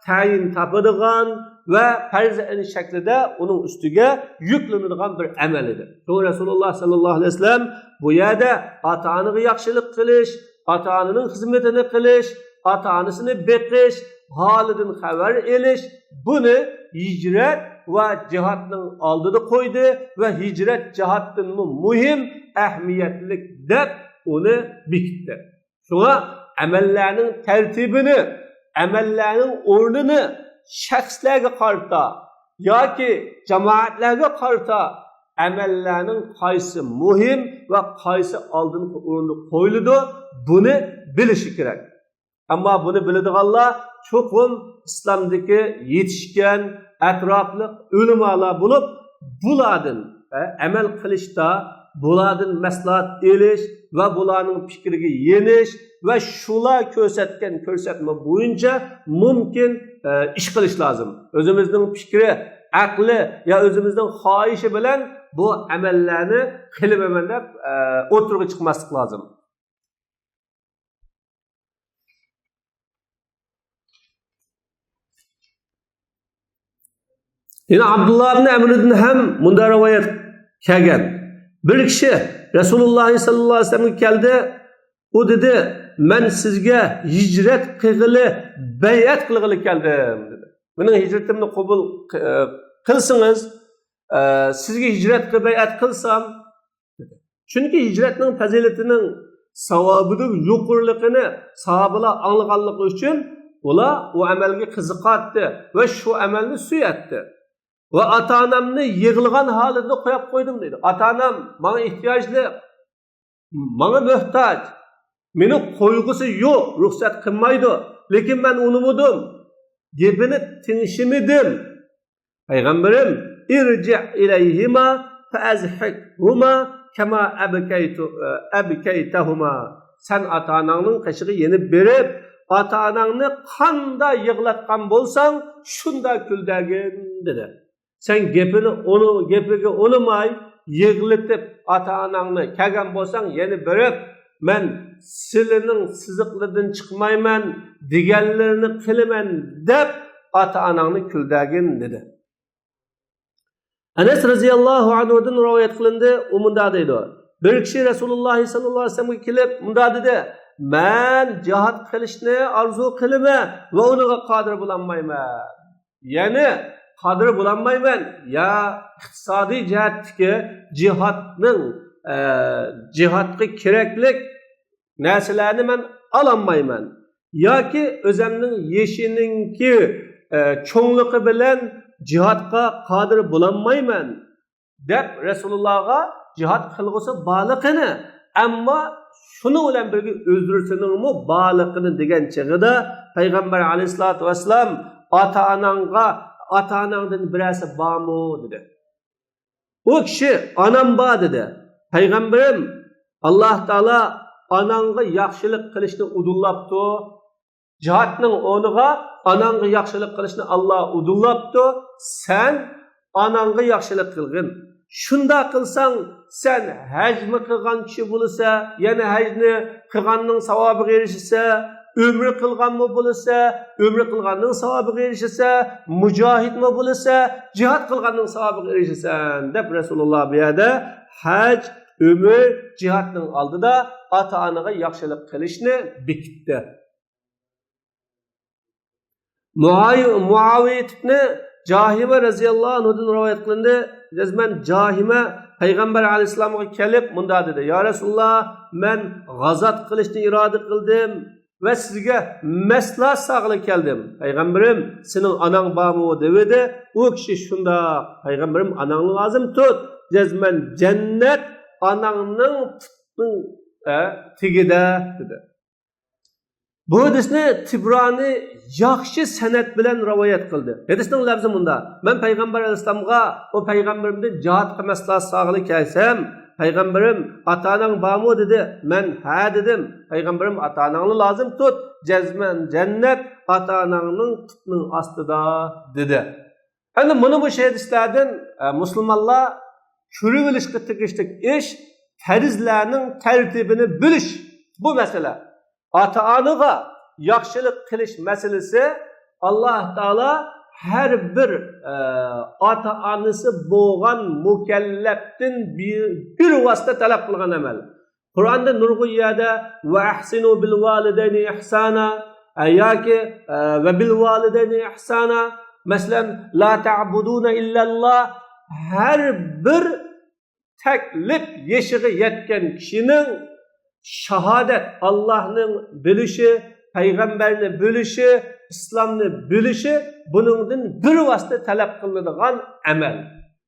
تەيىن تاپىدىغان ۋە پەرزى ئەين شەكلىدە ئۇنىڭ ئۈستىگە يۈكلىنىدىغان بىر ئەمەل ئىدى. شۇڭا رەسۇلۇللاھ سەللەللاھۇ ئەلەيھى ۋەسەللەم بۇ يەردە ئاتا-ئانىغا ياخشىلىق قىلىش، ئاتا-ئانىنىڭ خىزمىتىنى قىلىش، ئاتا-ئانىسىنى بېقىش، ھالىدىن خەۋەر ئېلىش، بۇنى ھىجرەت ۋە جىھادنىڭ ئالدىدا قويدى ۋە ھىجرەت جىھادتىنمۇ مۇھىم، ئەھمىيەتلىك دەپ ئۇنى بېكىتتى. شۇڭا ئەمەللەرنىڭ تەرتىپىنى، ئەمەللەرنىڭ ئورنىنى شەخسلەرگە قارىتا ياكى جامائەتلەرگە قارىتا ئەمەللەرنىڭ قايسى مۇھىم ۋە قايسى ئالدىنقى ئورۇندا قويۇلىدۇ، بۇنى بىلىشى كېرەك. ئەمما بۇنى بىلىدىغانلار چوقۇم ئىسلامدىكى يېتىشكەن، ئەتراپلىق ئۆلىمالار بولۇپ، بۇلاردىن، ئە، ئەمەل قىلىشتا، بۇلاردىن مەسلىھەت ئېلىش ۋە بۇلارنىڭ پىكرىگە يېنىش ۋە شۇلار كۆرسەتكەن كۆرسەتمە بويىچە مۇمكىن، ئە، ئىش قىلىش لازىم. ئۆزىمىزنىڭ پىكرى، ئەقلى يا ئۆزىمىزنىڭ خاھىشى بىلەن بۇ ئەمەللەرنى قىلىۋېمەن دەپ، ئە، ئوتتۇرىغا چىقماسلىق لازىم. يەنە ئابدۇللا ئىبن ئەمرىدىن ھەم مۇنداق رىۋايەت كەلگەن. بىر كىشى رەسۇلۇللاھ سەللەللاھۇ ئەلەيھى ۋەسەللەمگە كەلدى. ئۇ دېدى: مەن سىزگە ھىجرەت قىلغىلى، بەيئەت قىلغىلى كەلدىم، دېدى. مېنىڭ ھىجرىتىمنى قوبۇل قىلسىڭىز، ئە، سىزگە ھىجرەتكە بەيئەت قىلسام، دېدى. چۈنكى ھىجرەتنىڭ پەزىلىتىنىڭ، ساۋابىنىڭ يۇقىرىلىقىنى ساھابىلار ئاڭلىغانلىقى ئۈچۈن ئۇلار ئۇ ئەمەلگە قىزىقاتتى ۋە شۇ ئەمەلنى سۆيەتتى. ۋە ئاتا-ئانامنى يىغلىغان ھالىتىدە قويۇپ قويدۇم، دېدى. ئاتا-ئانام ماڭا ئېھتىياجلىق، ماڭا موھتاج، مېنى قويغۇسى يوق، رۇخسەت قىلمايدۇ. لېكىن مەن ئۇنىمىدىم، گېپىنى تىڭشىمىدىم. پەيغەمبىرىم، ارجع إليهما فأضحكهما كما أبكيت، أبكيتهما. سەن ئاتا-ئاناڭنىڭ قېشىغا يېنىپ بېرىپ، ئاتا-ئاناڭنى قاندا يىغلاتقان بولساڭ، شۇندا كۈلدۈرگىن، دېدى. سەن گېپىنى ئۇنى-، گېپىگە ئۇنىماي، يىغلىتىپ ئاتا-ئاناڭنى كەلگەن بولساڭ، يەنە بېرىپ، مەن سىلىنىڭ سىزىقلىرىدىن چىقمايمەن، دېگەنلىرىنى قىلىمەن دەپ ئاتا-ئاناڭنى كۈلدۈرگىن، دېدى. ئەنەس رەزىياللاھۇ ئەنھۇدىن رىۋايەت قىلىندى، ئۇ مۇنداق دەيدۇ: بىر كىشى رەسۇلۇللاھ سەللەللاھۇ ئەلەيھى ۋەسەللەمگە كېلىپ مۇنداق دېدى: مەن جىھاد قىلىشنى ئارزۇ قىلىمەن ۋە ئۇنىڭغا قادىر بولالمايمەن. يەنى قادىر بولالمايمەن، يا ئىقتىسادىي جەھەتتىكى جىھادنىڭ، ئە، جىھادقا كېرەكلىك نەرسىلەرنى مەن ئالالمايمەن. ياكى ئۆزەمنىڭ يېشىنىڭكى، ئە، چوڭلۇقى بىلەن جىھادقا قادىر بولالمايمەن، دەپ رەسۇلۇللاغا جىھاد قىلغۇسى بارلىقىنى، ئەمما شۇنىڭ بىلەن بىرگە ئۆزرىسىنىڭمۇ بارلىقىنى دېگەن چېغىدا پەيغەمبەر ئەلەيھىسسالاتۇ ۋەسسالام، «ئاتا-ئاناڭغا، ئاتا-ئاناڭدىن بىرەرسى بارمۇ؟» دېدى. ئۇ كىشى، «ئانام بار» دېدى. پەيغەمبىرىم، «ئاللاھ تائالا ئاناڭغا ياخشىلىق قىلىشنى ئۇدۇللاپتۇ. جىھادنىڭ ئورنىغا ئاناڭغا ياخشىلىق قىلىشنى ئاللاھ ئۇدۇللاپتۇ. سەن ئاناڭغا ياخشىلىق قىلغىن. شۇنداق قىلساڭ، سەن ھەجمۇ قىلغان كىشى بولىسەن، يەنى ھەجنى قىلغاننىڭ ساۋابىغا ئېرىشىسەن، ئۆمرە قىلغانمۇ بولىسەن، ئۆمرە قىلغاننىڭ ساۋابىغا ئېرىشىسەن، مۇجاھىدمۇ بولىسەن، جىھاد قىلغاننىڭ ساۋابىغا ئېرىشىسەن» دەپ رەسۇلۇللاھ بۇ يەردە ھەج، ئۆمرە، جىھادنىڭ ئالدىدا ئاتا-ئانىغا ياخشىلىق قىلىشنى بېكىتتى. مۇئاۋىيە ئىبنى جاھىمە رەزىياللاھۇ ئەنھۇدىن رىۋايەت قىلىندى. جەزمەن جاھىمە پەيغەمبەر ئەلەيھىسسالامغا كېلىپ مۇنداق دېدى: «يا رەسۇلۇللاھ، مەن غازات قىلىشنى ئىرادە قىلدىم ۋە سىزگە مەسلىھەت ساغىلى كەلدىم. پەيغەمبىرىم، سېنىڭ ئاناڭ بارمۇ؟» دېۋىدى. ئۇ كىشى، «شۇنداق، پەيغەمبىرىم، ئاناڭنى لازىم تۇت. جەزمەن جەننەت ئاناڭنىڭ پۇتىنىڭ، ئە، تېگىدە» دېدى. بۇ ھەدىسنى تىبرانى ياخشى سەنەد بىلەن رىۋايەت قىلدى. ھەدىسنىڭ لەپزى مۇنداق: «مەن پەيغەمبەر ئەلەيھىسسالامغا، ئۇ پەيغەمبىرىمدىن جىھادقا مەسلىھەت ساغىلى كەلسەم، پەيغەمبىرىم، ئاتا-ئاناڭ بارمۇ؟ دېدى. مەن، ھە، دېدىم. پەيغەمبىرىم، ئاتا-ئاناڭنى لازىم تۇت. جەزمەن جەننەت ئاتا-ئاناڭنىڭ پۇتىنىڭ ئاستىدا» دېدى. ئەمدى مانا بۇ ھەدىسلەردىن، ئە، مۇسۇلمانلار كۆرۈۋېلىشقا تېگىشلىك ئىش پەرزلەرنىڭ تەرتىپىنى بىلىش. بۇ مەسىلە. ئاتا-ئانىغا ياخشىلىق قىلىش مەسىلىسى ئاللاھ تائالا ھەر بىر، ئە، ئاتا-ئانىسى بولغان مۇكەللەپتىن بىر، بىر ۋاسىتە تەلەپ قىلغان ئەمەل. قۇرئاندا نۇرغۇن يەردە «ۋە ئەھسىنۇ بىل ۋالىدەينى ئىھسانا» ياكى، ئە، «ۋە بىل ۋالىدەينى ئىھسانا»، مەسىلەن، «لا تەبۇدۇنە ئىللەللاھ»، ھەر بىر تەكلىپ يېشىغا يەتكەن كىشىنىڭ شاھادەت، ئاللاھنىڭ بىلىشى، پەيغەمبەرنى بىلىشى، ئىسلامنى بىلىشى، بۇنىڭدىن بىر ۋاسىتە تەلەپ قىلىنىدىغان ئەمەل.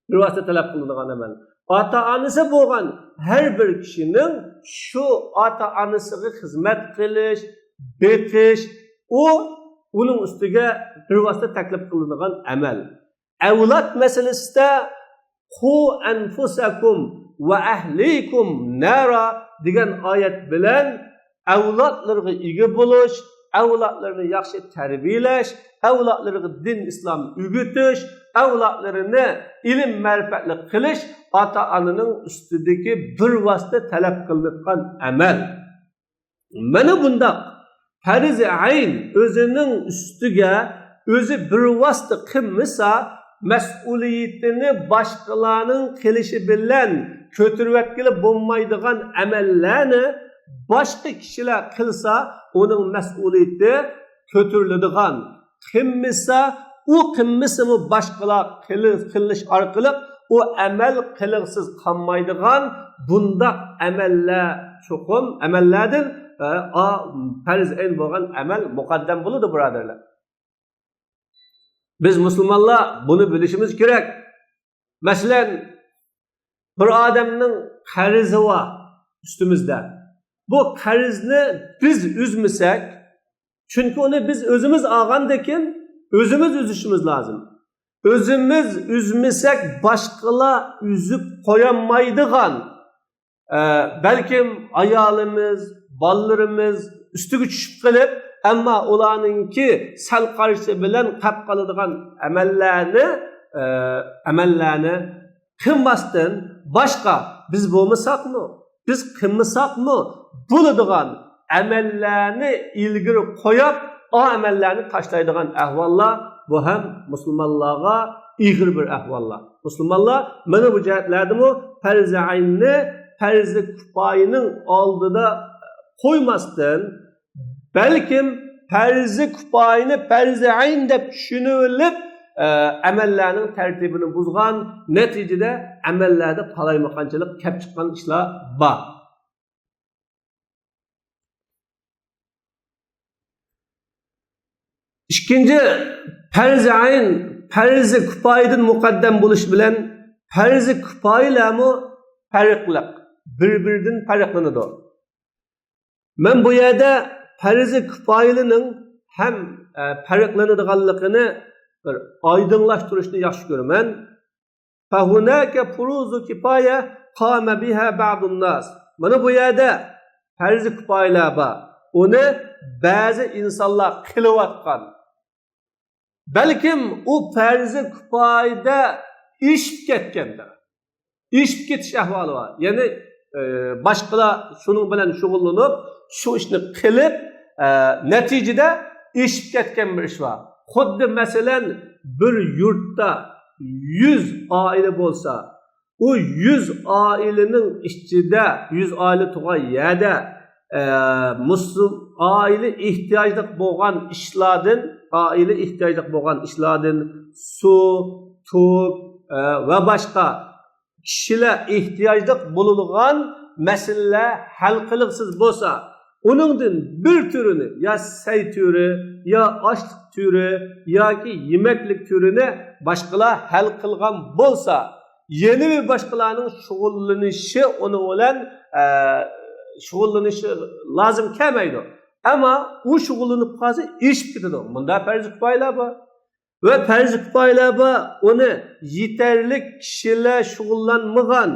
بىر ۋاسىتە تەلەپ قىلىنىدىغان ئەمەل. ئاتا-ئانىسى بولغان ھەر بىر كىشىنىڭ شۇ ئاتا-ئانىسىغا خىزمەت قىلىش، بېقىش، ئۇ، ئۇنىڭ ئۈستىگە بىر ۋاسىتە تەكلىپ قىلىنىدىغان ئەمەل. ئەۋلاد مەسىلىسىدە «قۇ ئەنفۇسەكۇم ۋە ئەھلىكۇم نارا» دېگەن ئايەت بىلەن ئەۋلادلىرىغا ئىگە بولۇش، ئەۋلادلىرىنى ياخشى تەربىيەلەش، ئەۋلادلىرىغا دىن ئىسلام ئۆگىتىش، ئەۋلادلىرىنى ئىلىم مەرىپەتلىك قىلىش ئاتا-ئانىنىڭ ئۈستىدىكى بىر ۋاسىتە تەلەپ قىلىنىدىغان ئەمەل. مانا بۇنداق پەرز ئەين ئۆزىنىڭ ئۈستىگە ئۆزى بىر ۋاسىتە قىلمىسا، مەسئۇلىيىتىنى باشقىلارنىڭ قىلىشى بىلەن كۆتۈرۈۋەتكىلى بولمايدىغان ئەمەللەرنى باشقا كىشىلەر قىلسا، ئۇنىڭ مەسئۇلىيىتى كۆتۈرۈلىدىغان، قىلمىسا، ئۇ قىلمىسىمۇ باشقىلار قىلىش ئارقىلىق ئۇ ئەمەل قىلغۇسىز قالمايدىغان بۇنداق ئەمەللەر چوقۇم ئەمەللەردىن، ئە، ئا، پەرز ئەين بولغان ئەمەل مۇقەددەم بولىدۇ، بۇرادەرلەر. بىز مۇسۇلمانلار بۇنى بىلىشىمىز كېرەك. مەسىلەن، بىر ئادەمنىڭ قەرزى بار ئۈستىمىزدە. بۇ قەرزنى بىز ئۈزمىسەك، چۈنكى ئۇنى بىز ئۆزىمىز ئالغاندىكىن ئۆزىمىز ئۈزۈشىمىز لازىم. ئۆزىمىز ئۈزمىسەك، باشقىلار ئۈزۈپ قويالمايدىغان، ئە، بەلكىم ئايالىمىز، بالىلىرىمىز ئۈستىگە چۈشۈپ قېلىپ، ئەمما ئۇلارنىڭكى سەل قارىشى بىلەن قاپ قالىدىغان ئەمەللەرنى، ئە، ئەمەللەرنى قىلماستىن، باشقا بىز بولمىساقمۇ، بىز قىلمىساقمۇ بولىدىغان ئەمەللەرنى ئىلگىرى قويۇپ، ئا ئەمەللەرنى تاشلايدىغان ئەھۋاللار، بۇ ھەم مۇسۇلمانلارغا ئېغىر بىر ئەھۋاللار. مۇسۇلمانلار مانا بۇ جەھەتلەردىمۇ پەرزى ئەيننى پەرزى كۇپايىنىڭ ئالدىدا قويماستىن، بەلكىم پەرزى كۇپايىنى پەرزى ئەين دەپ چۈشىنىۋېلىپ، ئە، ئەمەللەرنىڭ تەرتىپىنى بۇزغان، نەتىجىدە ئەمەللەردە قالايمىقانچىلىق كەپ چىققان ئىشلار بار. ئىككىنچى، پەرزى ئەين پەرزى كۇپايىدىن مۇقەددەم بولۇش بىلەن پەرزى كۇپايىلەرمۇ پەرقلىق، بىر-بىرىدىن پەرقلىنىدۇ. مەن بۇ يەردە پەرزى كۇپايىلىنىڭ ھەم، ئە، پەرقلىنىدىغانلىقىنى بىر ئايدىڭلاشتۇرۇشنى ياخشى كۆرىمەن. فهناك فروض كفاية قام بها بعض الناس. مانا بۇ يەردە پەرزى كۇپايىلەر بار. ئۇنى بەزى ئىنسانلار قىلىۋاتقان. بەلكىم ئۇ پەرزى كۇپايىدە ئېشىپ كەتكەندە، ئېشىپ كېتىش ئەھۋالى بار. يەنى، ئى، باشقىلار شۇنىڭ بىلەن شۇغۇللىنىپ، شۇ ئىشنى قىلىپ، ئە، نەتىجىدە ئېشىپ كەتكەن بىر ئىش بار. خۇددى مەسىلەن، بىر يۇرتتا يۈز ئائىلە بولسا، ئۇ يۈز ئائىلىنىڭ ئىچىدە، يۈز ئائىلە تۇرغان يەردە، ئە، مۇسۇل-، ئائىلە ئېھتىياجلىق بولغان ئىشلاردىن، ئائىلە ئېھتىياجلىق بولغان ئىشلاردىن سۇ، توك، ئە، ۋە باشقا كىشىلەر ئېھتىياجلىق بولىدىغان مەسىلىلەر ھەل قىلغۇسىز بولسا، ئۇنىڭدىن بىر تۈرىنى، يا سەي تۈرى، يا ئاشلىق تۈرى، ياكى يېمەكلىك تۈرىنى باشقىلار ھەل قىلغان بولسا، يەنە بىر باشقىلارنىڭ شۇغۇللىنىشى ئۇنىڭ بىلەن، ئە، شۇغۇللىنىشى لازىم كەلمەيدۇ. ئەمما ئۇ شۇغۇللىنىپ قالسا ئېشىپ كېتىدۇ. مۇنداق پەرزى كۇپايىلەر بار. ۋە پەرزى كۇپايىلەر بار، ئۇنى يېتەرلىك كىشىلەر شۇغۇللانمىغان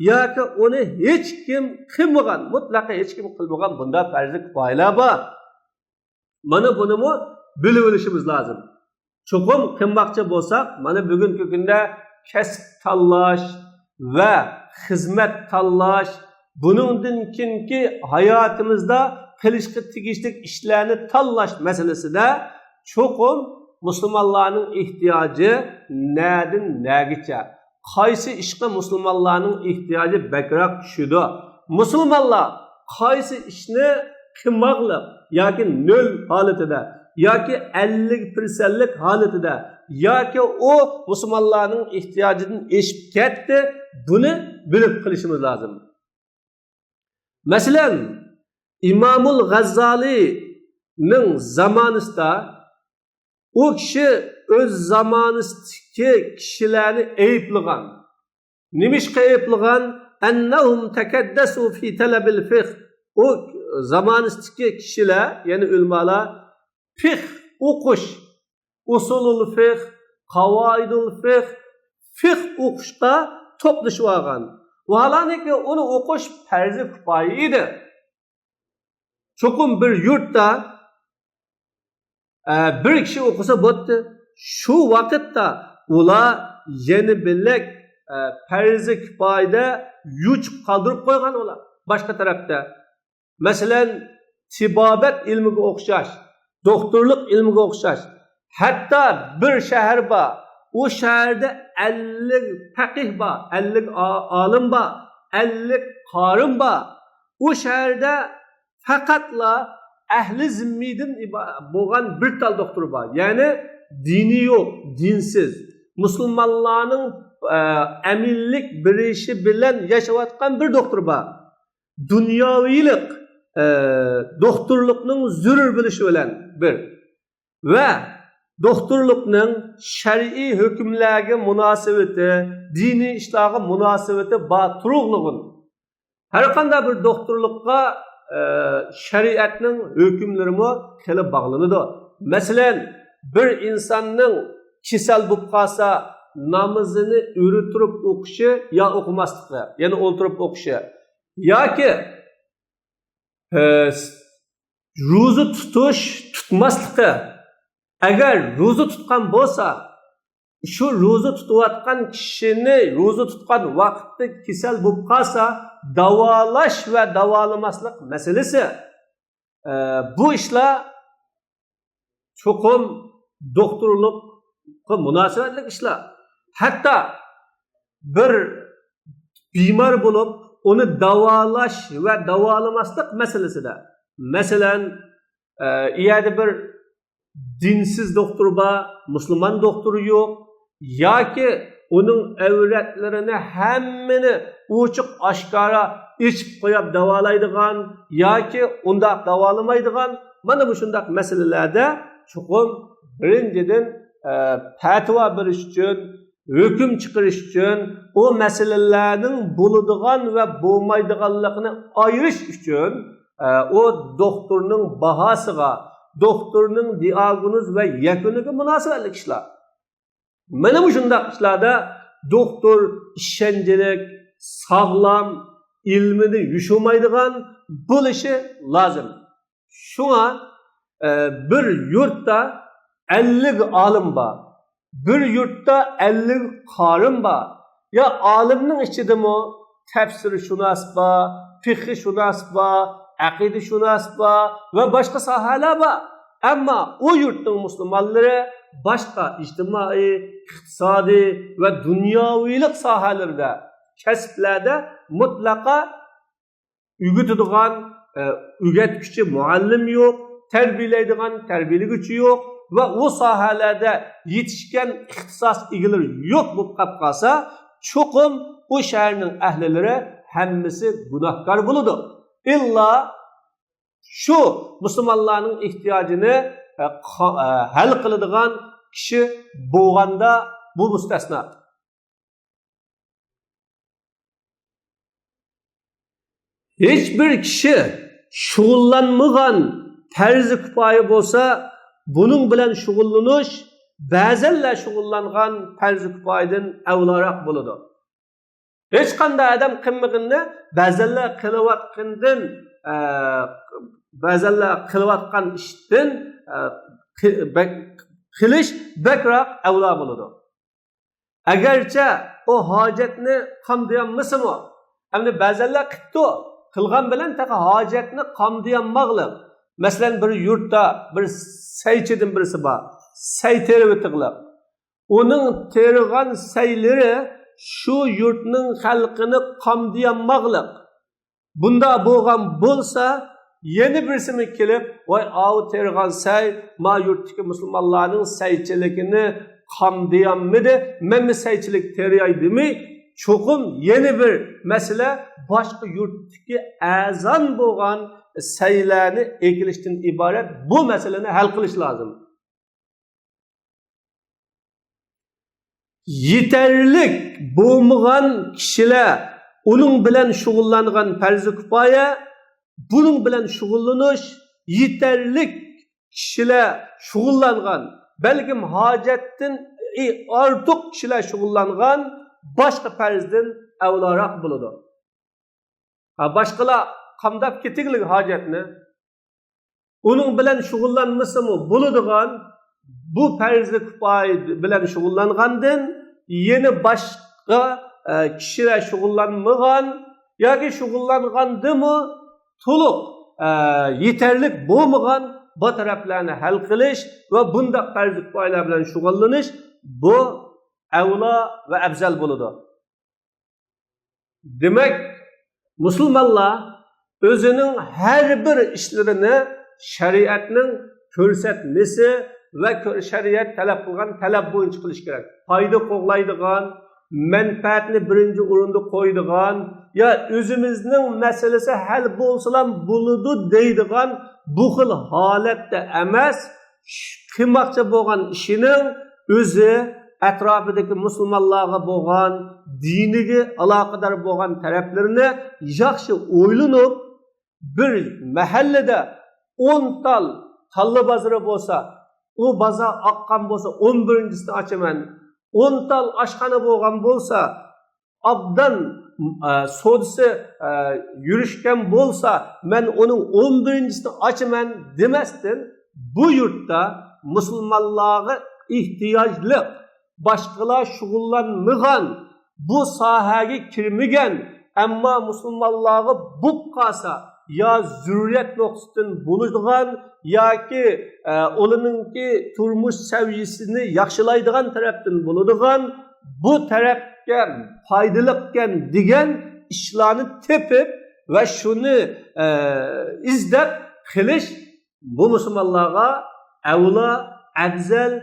ياكى ئۇنى ھېچكىم قىلمىغان، مۇتلەقەن ھېچكىم قىلمىغان بۇنداق پەرزى كۇپايىلەر بار. مانا بۇنىمۇ بىلىۋېلىشىمىز لازىم. چوقۇم قىلماقچى بولساق، مانا بۈگۈنكى كۈندە كەسىپ تاللاش ۋە خىزمەت تاللاش، بۇنىڭدىن كېيىنكى ھاياتىمىزدا قىلىشقا تېگىشلىك ئىشلارنى تاللاش مەسىلىسىدە چوقۇم مۇسۇلمانلارنىڭ ئېھتىياجى نەدىن نەگىچە، قايسى ئىشقا مۇسۇلمانلارنىڭ ئېھتىياجى بەكرەك چۈشىدۇ؟ مۇسۇلمانلار قايسى ئىشنى قىلماقلىق ياكى نۆل ھالىتىدە ياكى ئەللىك پىرسەنتلىك ھالىتىدە ياكى ئۇ مۇسۇلمانلارنىڭ ئېھتىياجىدىن ئېشىپ كەتتى، بۇنى بىلىپ قېلىشىمىز لازىم. مەسىلەن، ئىمامۇل غەززالىنىڭ زامانىسىدا ئۇ كىشى ئۆز زامانىسىدىكى كىشىلەرنى ئەيىبلىغان. نېمىشقا ئەيىبلىغان؟ أنهم تكدسوا في طلب الفقه. ئۇ زامانىسىدىكى كىشىلەر، يەنى ئۆلىمالار، فىقھ ئوقۇش، ئۇسۇلۇل فىقھ، قاۋائىدۇل فىقھ، فىقھ ئوقۇشقا توپلىشىۋالغان. ۋاھالەنكى، ئۇنى ئوقۇش پەرزى كۇپايە ئىدى. چوقۇم بىر يۇرتتا، ئە، بىر كىشى ئوقۇسا بولدى. شۇ ۋاقىتتا ئۇلار يەنە بىلەك، ئە، پەرزى كۇپايىدە يوچۇق قالدۇرۇپ قويغان ئۇلار. باشقا تەرەپتە، مەسىلەن، تېبابەت ئىلمىگە ئوخشاش، دوختۇرلۇق ئىلمىگە ئوخشاش، ھەتتا بىر شەھەر بار، ئۇ شەھەردە ئەللىك پەقىھ بار، ئەللىك ئا-، ئالىم بار، ئەللىك قارىم بار. ئۇ شەھەردە پەقەتلا ئەھلى زىممىدىن ئىبا-، بولغان بىر تال دوختۇر بار. يەنى دىنى يوق، دىنسىز. مۇسۇلمانلارنىڭ، ئە، ئەمىنلىك بېرىشى بىلەن ياشاۋاتقان بىر دوختۇر بار. دۇنياۋىلىق، ئە، دوختۇرلۇقنىڭ زۆرۈر بولۇشى بىلەن بىر. ۋە دوختۇرلۇقنىڭ شەرئىي ھۆكۈملەرگە مۇناسىۋىتى، دىنىي ئىشلارغا مۇناسىۋىتى بار تۇرۇقلۇغۇن. ھەر قانداق بىر دوختۇرلۇققا، ئە، شەرىئەتنىڭ ھۆكۈملىرىمۇ خېلى باغلىنىدۇ. مەسىلەن، بىر ئىنساننىڭ كېسەل بولۇپ قالسا، نامىزىنى ئۆرە تۇرۇپ ئوقۇشى يا ئوقۇماسلىقى، يەنى ئولتۇرۇپ ئوقۇشى، ياكى، ئە، روزا تۇتۇش، تۇتماسلىقى. ئەگەر روزا تۇتقان بولسا، شۇ روزا تۇتۇۋاتقان كىشىنى روزا تۇتقان ۋاقىتتا كېسەل بولۇپ قالسا، داۋالاش ۋە داۋالىماسلىق مەسىلىسى. ئە، بۇ ئىشلار چوقۇم دوختۇرلۇققا مۇناسىۋەتلىك ئىشلار. ھەتتا بىر بىمار بولۇپ، ئۇنى داۋالاش ۋە داۋالىماسلىق مەسىلىسىدە، مەسىلەن، ئە، ئۇ يەردە بىر دىنسىز دوختۇر بار، مۇسۇلمان دوختۇر يوق، ياكى ئۇنىڭ ئەۋرەتلىرىنى ھەممىنى ئوچۇق ئاشكارا ئېچىپ قويۇپ داۋالايدىغان ياكى ئۇنداق داۋالىمايدىغان، مانا مۇشۇنداق مەسىلىلەردە چوقۇم بىرىنچىدىن، ئە، پەتىۋا بېرىش ئۈچۈن، ھۆكۈم چىقىرىش ئۈچۈن، ئۇ مەسىلىلەرنىڭ بولىدىغان ۋە بولمايدىغانلىقىنى ئايرىش ئۈچۈن، ئە، ئۇ دوختۇرنىڭ باھاسىغا، دوختۇرنىڭ دىئاگنوز ۋە يەكۈنىگە مۇناسىۋەتلىك ئىشلار. مانا مۇشۇنداق ئىشلاردا دوختۇر ئىشەنچلىك، ساغلام، ئىلمىنى يوشۇرمايدىغان بولۇشى لازىم. شۇڭا، ئە، بىر يۇرتتا ئەللىك ئالىم بار، بىر يۇرتتا ئەللىك قارىم بار. يا ئالىمنىڭ ئىچىدىمۇ تەپسىرشۇناس بار، پىقھشۇناس بار، ئەقىدىشۇناس بار ۋە باشقا ساھەلەر بار. ئەمما ئۇ يۇرتنىڭ مۇسۇلمانلىرى باشقا ئىجتىمائىي، ئىقتىسادىي ۋە دۇنياۋىلىق ساھەلىرىدە، كەسىپلەردە مۇتلەقا ئۆگىتىدىغان، ئە، ئۆگەتكۈچى، مۇئەللىم يوق، تەربىيەلەيدىغان تەربىيەلىگۈچى يوق ۋە ئۇ ساھەلەردە يېتىشكەن ئىختىساس ئىگىلىرى يوق بولۇپ قاپ قالسا، چوقۇم ئۇ شەھەرنىڭ ئەھلىلىرى ھەممىسى گۇناھكار بولىدۇ. ئىللا شۇ مۇسۇلمانلارنىڭ ئېھتىياجىنى، ئە، قا-، ئە، ھەل قىلىدىغان كىشى بولغاندا، بۇ مۇستەسنا. ھېچ بىر كىشى شۇغۇللانمىغان پەرزى كۇپايە بولسا، بۇنىڭ بىلەن شۇغۇللىنىش بەزەنلەر شۇغۇللانغان پەرزى كۇپايىدىن ئەۋلاراق بولىدۇ. ھېچقانداق ئادەم قىلمىغىنىنى بەزەنلەر قىلىۋاتقىنىدىن، ئە، بەزەنلەر قىلىۋاتقان ئىشتىن، ئە، قى-، بەك-، قىلىش بەكرەك ئەۋلا بولىدۇ. ئەگەرچە ئۇ ھاجەتنى قامدىيالمىسىمۇ، ئەمدى بەزەنلەر قىپتۇ، قىلغان بىلەن تېخى ھاجەتنى قامدىيالماقلىق. مەسىلەن، بىر يۇرتتا بىر سەيچىدىن بىرسى بار، سەي تېرىۋېتىقلىق. ئۇنىڭ تېرىغان سەيلىرى شۇ يۇرتنىڭ خەلقىنى قامدىيالماقلىق. بۇنداق بولغان بولسا، يەنە بىرسىمۇ كېلىپ، ۋاي، ئاۋۇ تېرىغان سەي ما يۇرتتىكى مۇسۇلمانلارنىڭ سەيچىلىكىنى قامدىيالمىدى، مەنمۇ سەيچىلىك تېرىياي دېمەي، چوقۇم يەنە بىر مەسىلە، باشقا يۇرتتىكى ئەرزان بولغان سەيلەرنى ئەكېلىشتىن ئىبارەت بۇ مەسىلىنى ھەل قىلىش لازىم. يېتەرلىك بولمىغان كىشىلەر ئۇنىڭ بىلەن شۇغۇللانغان پەرزى كۇپايە، بۇنىڭ بىلەن شۇغۇللىنىش يېتەرلىك كىشىلەر شۇغۇللانغان، بەلكىم ھاجەتتىن ئارتۇق كىشىلەر شۇغۇللانغان باشقا پەرزدىن ئەۋلاراق بولىدۇ. ھا، باشقىلار قامداپ كېتىگلىك ھاجەتنى، ئۇنىڭ بىلەن شۇغۇللانمىسىمۇ بولىدىغان بۇ پەرزى كۇپايە بىلەن شۇغۇللانغاندىن يەنە باشقا، ئە، كىشىلەر شۇغۇللانمىغان ياكى شۇغۇللانغاندىمۇ تولۇق، ئە، يېتەرلىك بولمىغان بۇ تەرەپلەرنى ھەل قىلىش ۋە بۇنداق پەرزى كۇپايىلەر بىلەن شۇغۇللىنىش، بۇ ئەۋلا ۋە ئەۋزەل بولىدۇ. دېمەك، مۇسۇلمانلار ئۆزىنىڭ ھەر بىر ئىشلىرىنى شەرىئەتنىڭ كۆرسەتمىسى ۋە كۆ-، شەرىئەت تەلەپ قىلغان تەلەپ بويىچە قىلىش كېرەك. پايدا قوغلايدىغان، مەنپەئەتنى بىرىنچى ئورۇندا قويىدىغان، يا ئۆزىمىزنىڭ مەسىلىسى ھەل بولسىلا بولىدۇ دەيدىغان بۇ خىل ھالەتتە ئەمەس، قىلماقچى بولغان ئىشىنىڭ ئۆزى ئەتراپىدىكى مۇسۇلمانلارغا بولغان، دىنىگە ئالاقىدار بولغان تەرەپلىرىنى ياخشى ئويلىنىپ، بىر مەھەللىدە ئون تال تاللا بازىرى بولسا، ئۇ بازار ئاققان بولسا، ئون بىرىنچىسىنى ئاچىمەن. ئون تال ئاشخانا بولغان بولسا، ئابدان، ئە، سودىسى، ئە، يۈرۈشكەن بولسا، مەن ئۇنىڭ ئون بىرىنچىسىنى ئاچىمەن دېمەستىن، بۇ يۇرتتا مۇسۇلمانلارغا ئېھتىياجلىق، باشقىلار شۇغۇللانمىغان، بۇ ساھەگە كىرمىگەن، ئەمما مۇسۇلمانلارغا بولۇپ قالسا، يا زۆرۈرىيەت نۇقتىسىدىن بولىدىغان ياكى، ئە، ئۇلارنىڭكى تۇرمۇش سەۋىيەسىنى ياخشىلايدىغان تەرەپتىن بولىدىغان، بۇ تەرەپكە پايدىلىقكەن دېگەن ئىشلارنى تېپىپ ۋە شۇنى، ئە، ئىزدەپ قىلىش بۇ مۇسۇلمانلارغا ئەۋلا، ئەۋزەل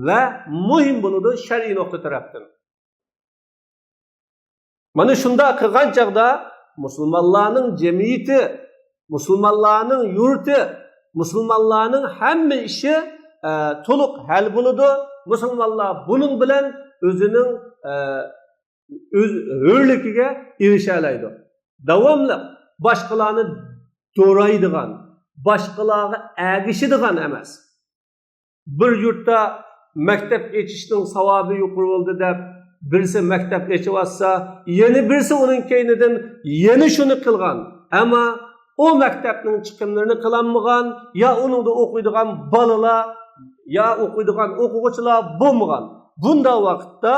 ۋە مۇھىم بولىدۇ شەرئىي نۇقتا تەرەپتىن. مانا شۇنداق قىلغان چاغدا مۇسۇلمانلارنىڭ جەمئىيىتى، مۇسۇلمانلارنىڭ يۇرتى، مۇسۇلمانلارنىڭ ھەممە ئىشى، ئە، تولۇق ھەل بولىدۇ. مۇسۇلمانلار بۇنىڭ بىلەن ئۆزىنىڭ، ئە، ئۆز ھۆرلۈكىگە ئېرىشەلەيدۇ. داۋاملىق باشقىلارنى دورايدىغان، باشقىلارغا ئەگىشىدىغان ئەمەس. بىر يۇرتتا مەكتەپ ئېچىشنىڭ ساۋابى يۇقىرى بولدى دەپ، بىرسى مەكتەپ ئېچىۋاتسا، يەنە بىرسى ئۇنىڭ كەينىدىن يەنە شۇنى قىلغان. ئەمما ئۇ مەكتەپنىڭ چىقىملىرىنى قىلالمىغان، يا ئۇنىڭدا ئوقۇيدىغان بالىلار، يا ئوقۇيدىغان ئوقۇغۇچىلار بولمىغان. بۇنداق ۋاقىتتا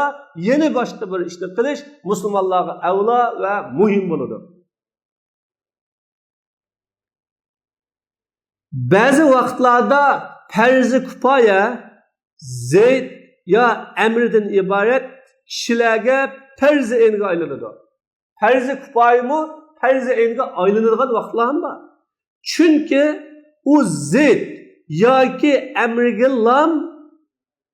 يەنە باشقا بىر ئىشنى قىلىش مۇسۇلمانلارغا ئەۋلا ۋە مۇھىم بولىدۇ. بەزى ۋاقىتلاردا پەرزى كۇپايە زەيد يا ئەمرىدىن ئىبارەت كىشىلەرگە پەرزى ئەينگە ئايلىنىدۇ. پەرزى كۇپايىمۇ پەرزى ئەينگە ئايلىنىدىغان ۋاقىتلار ھەم بار. چۈنكى ئۇ زەيد ياكى ئەمرىگىلام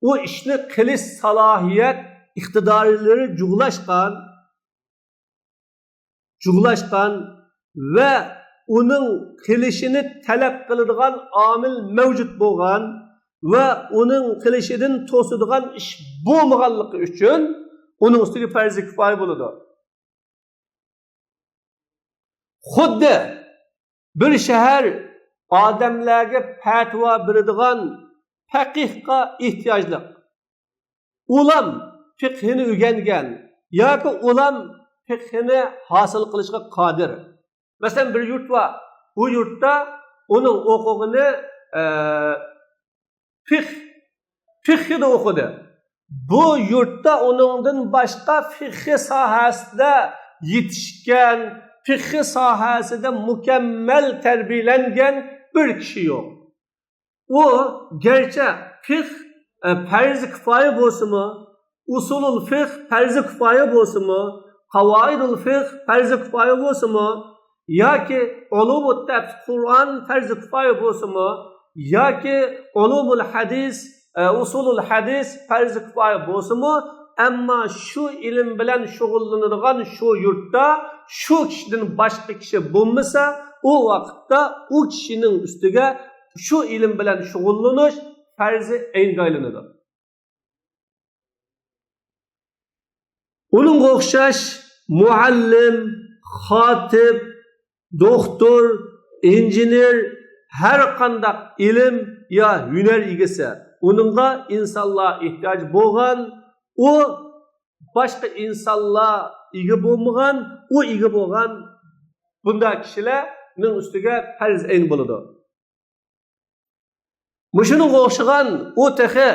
ئۇ ئىشنى قىلىش سالاھىيەت ئىقتىدارلىرى جۇغلاشقان، جۇغلاشقان ۋە ئۇنىڭ قىلىشىنى تەلەپ قىلىدىغان ئامىل مەۋجۇت بولغان ۋە ئۇنىڭ قىلىشىدىن توسىدىغان ئىش بولمىغانلىقى ئۈچۈن ئۇنىڭ ئۈستىگە پەرزى كۇپايە بولىدۇ. خۇددى بىر شەھەر ئادەملەرگە پەتىۋا بېرىدىغان پەقىھقا ئېھتىياجلىق. ئۇلام پىقھىنى ئۆگەنگەن ياكى ئۇلام پىقھىنى ھاسىل قىلىشقا قادىر. مەسىلەن، بىر يۇرت بار. ئۇ يۇرتتا ئۇنىڭ ئوقۇغىنى، ئە، پىخ، پىخخىدا ئوقۇدى. بۇ يۇرتتا ئۇنىڭدىن باشقا پىخخى ساھەسىدە يېتىشكەن، پىخخى ساھەسىدە مۇكەممەل تەربىيەلەنگەن بىر كىشى يوق. ئۇ گەرچە پىخ، ئە، پەرزى كۇپايە بولسىمۇ، ئۇسۇلۇل فىخ پەرزى كۇپايە بولسىمۇ، قاۋائىدۇل فىخ پەرزى كۇپايە بولسىمۇ، ياكى ئۇلۇمۇت تەفسىر قۇرئان پەرزى كۇپايە بولسىمۇ، ياكى ئۇلۇمۇل ھەدىس، ئە، ئۇسۇلۇل ھەدىس پەرزى كۇپايە بولسىمۇ، ئەمما شۇ ئىلىم بىلەن شۇغۇللىنىدىغان شۇ يۇرتتا شۇ كىشىدىن باشقا كىشى بولمىسا، ئۇ ۋاقىتتا ئۇ كىشىنىڭ ئۈستىگە شۇ ئىلىم بىلەن شۇغۇللىنىش پەرزى ئەينگە ئايلىنىدۇ. ئۇنىڭغا ئوخشاش مۇئەللىم، خاتىب، دوختۇر، ئىنژېنېر، ھەر قانداق ئىلىم يا ھۈنەر ئىگىسى، ئۇنىڭغا ئىنسانلار ئېھتىياج بولغان، ئۇ باشقا ئىنسانلار ئىگە بولمىغان، ئۇ ئىگە بولغان بۇنداق كىشىلەرنىڭ ئۈستىگە پەرز ئەين بولىدۇ. مۇشۇنىڭغا ئوخشىغان ئۇ تېخى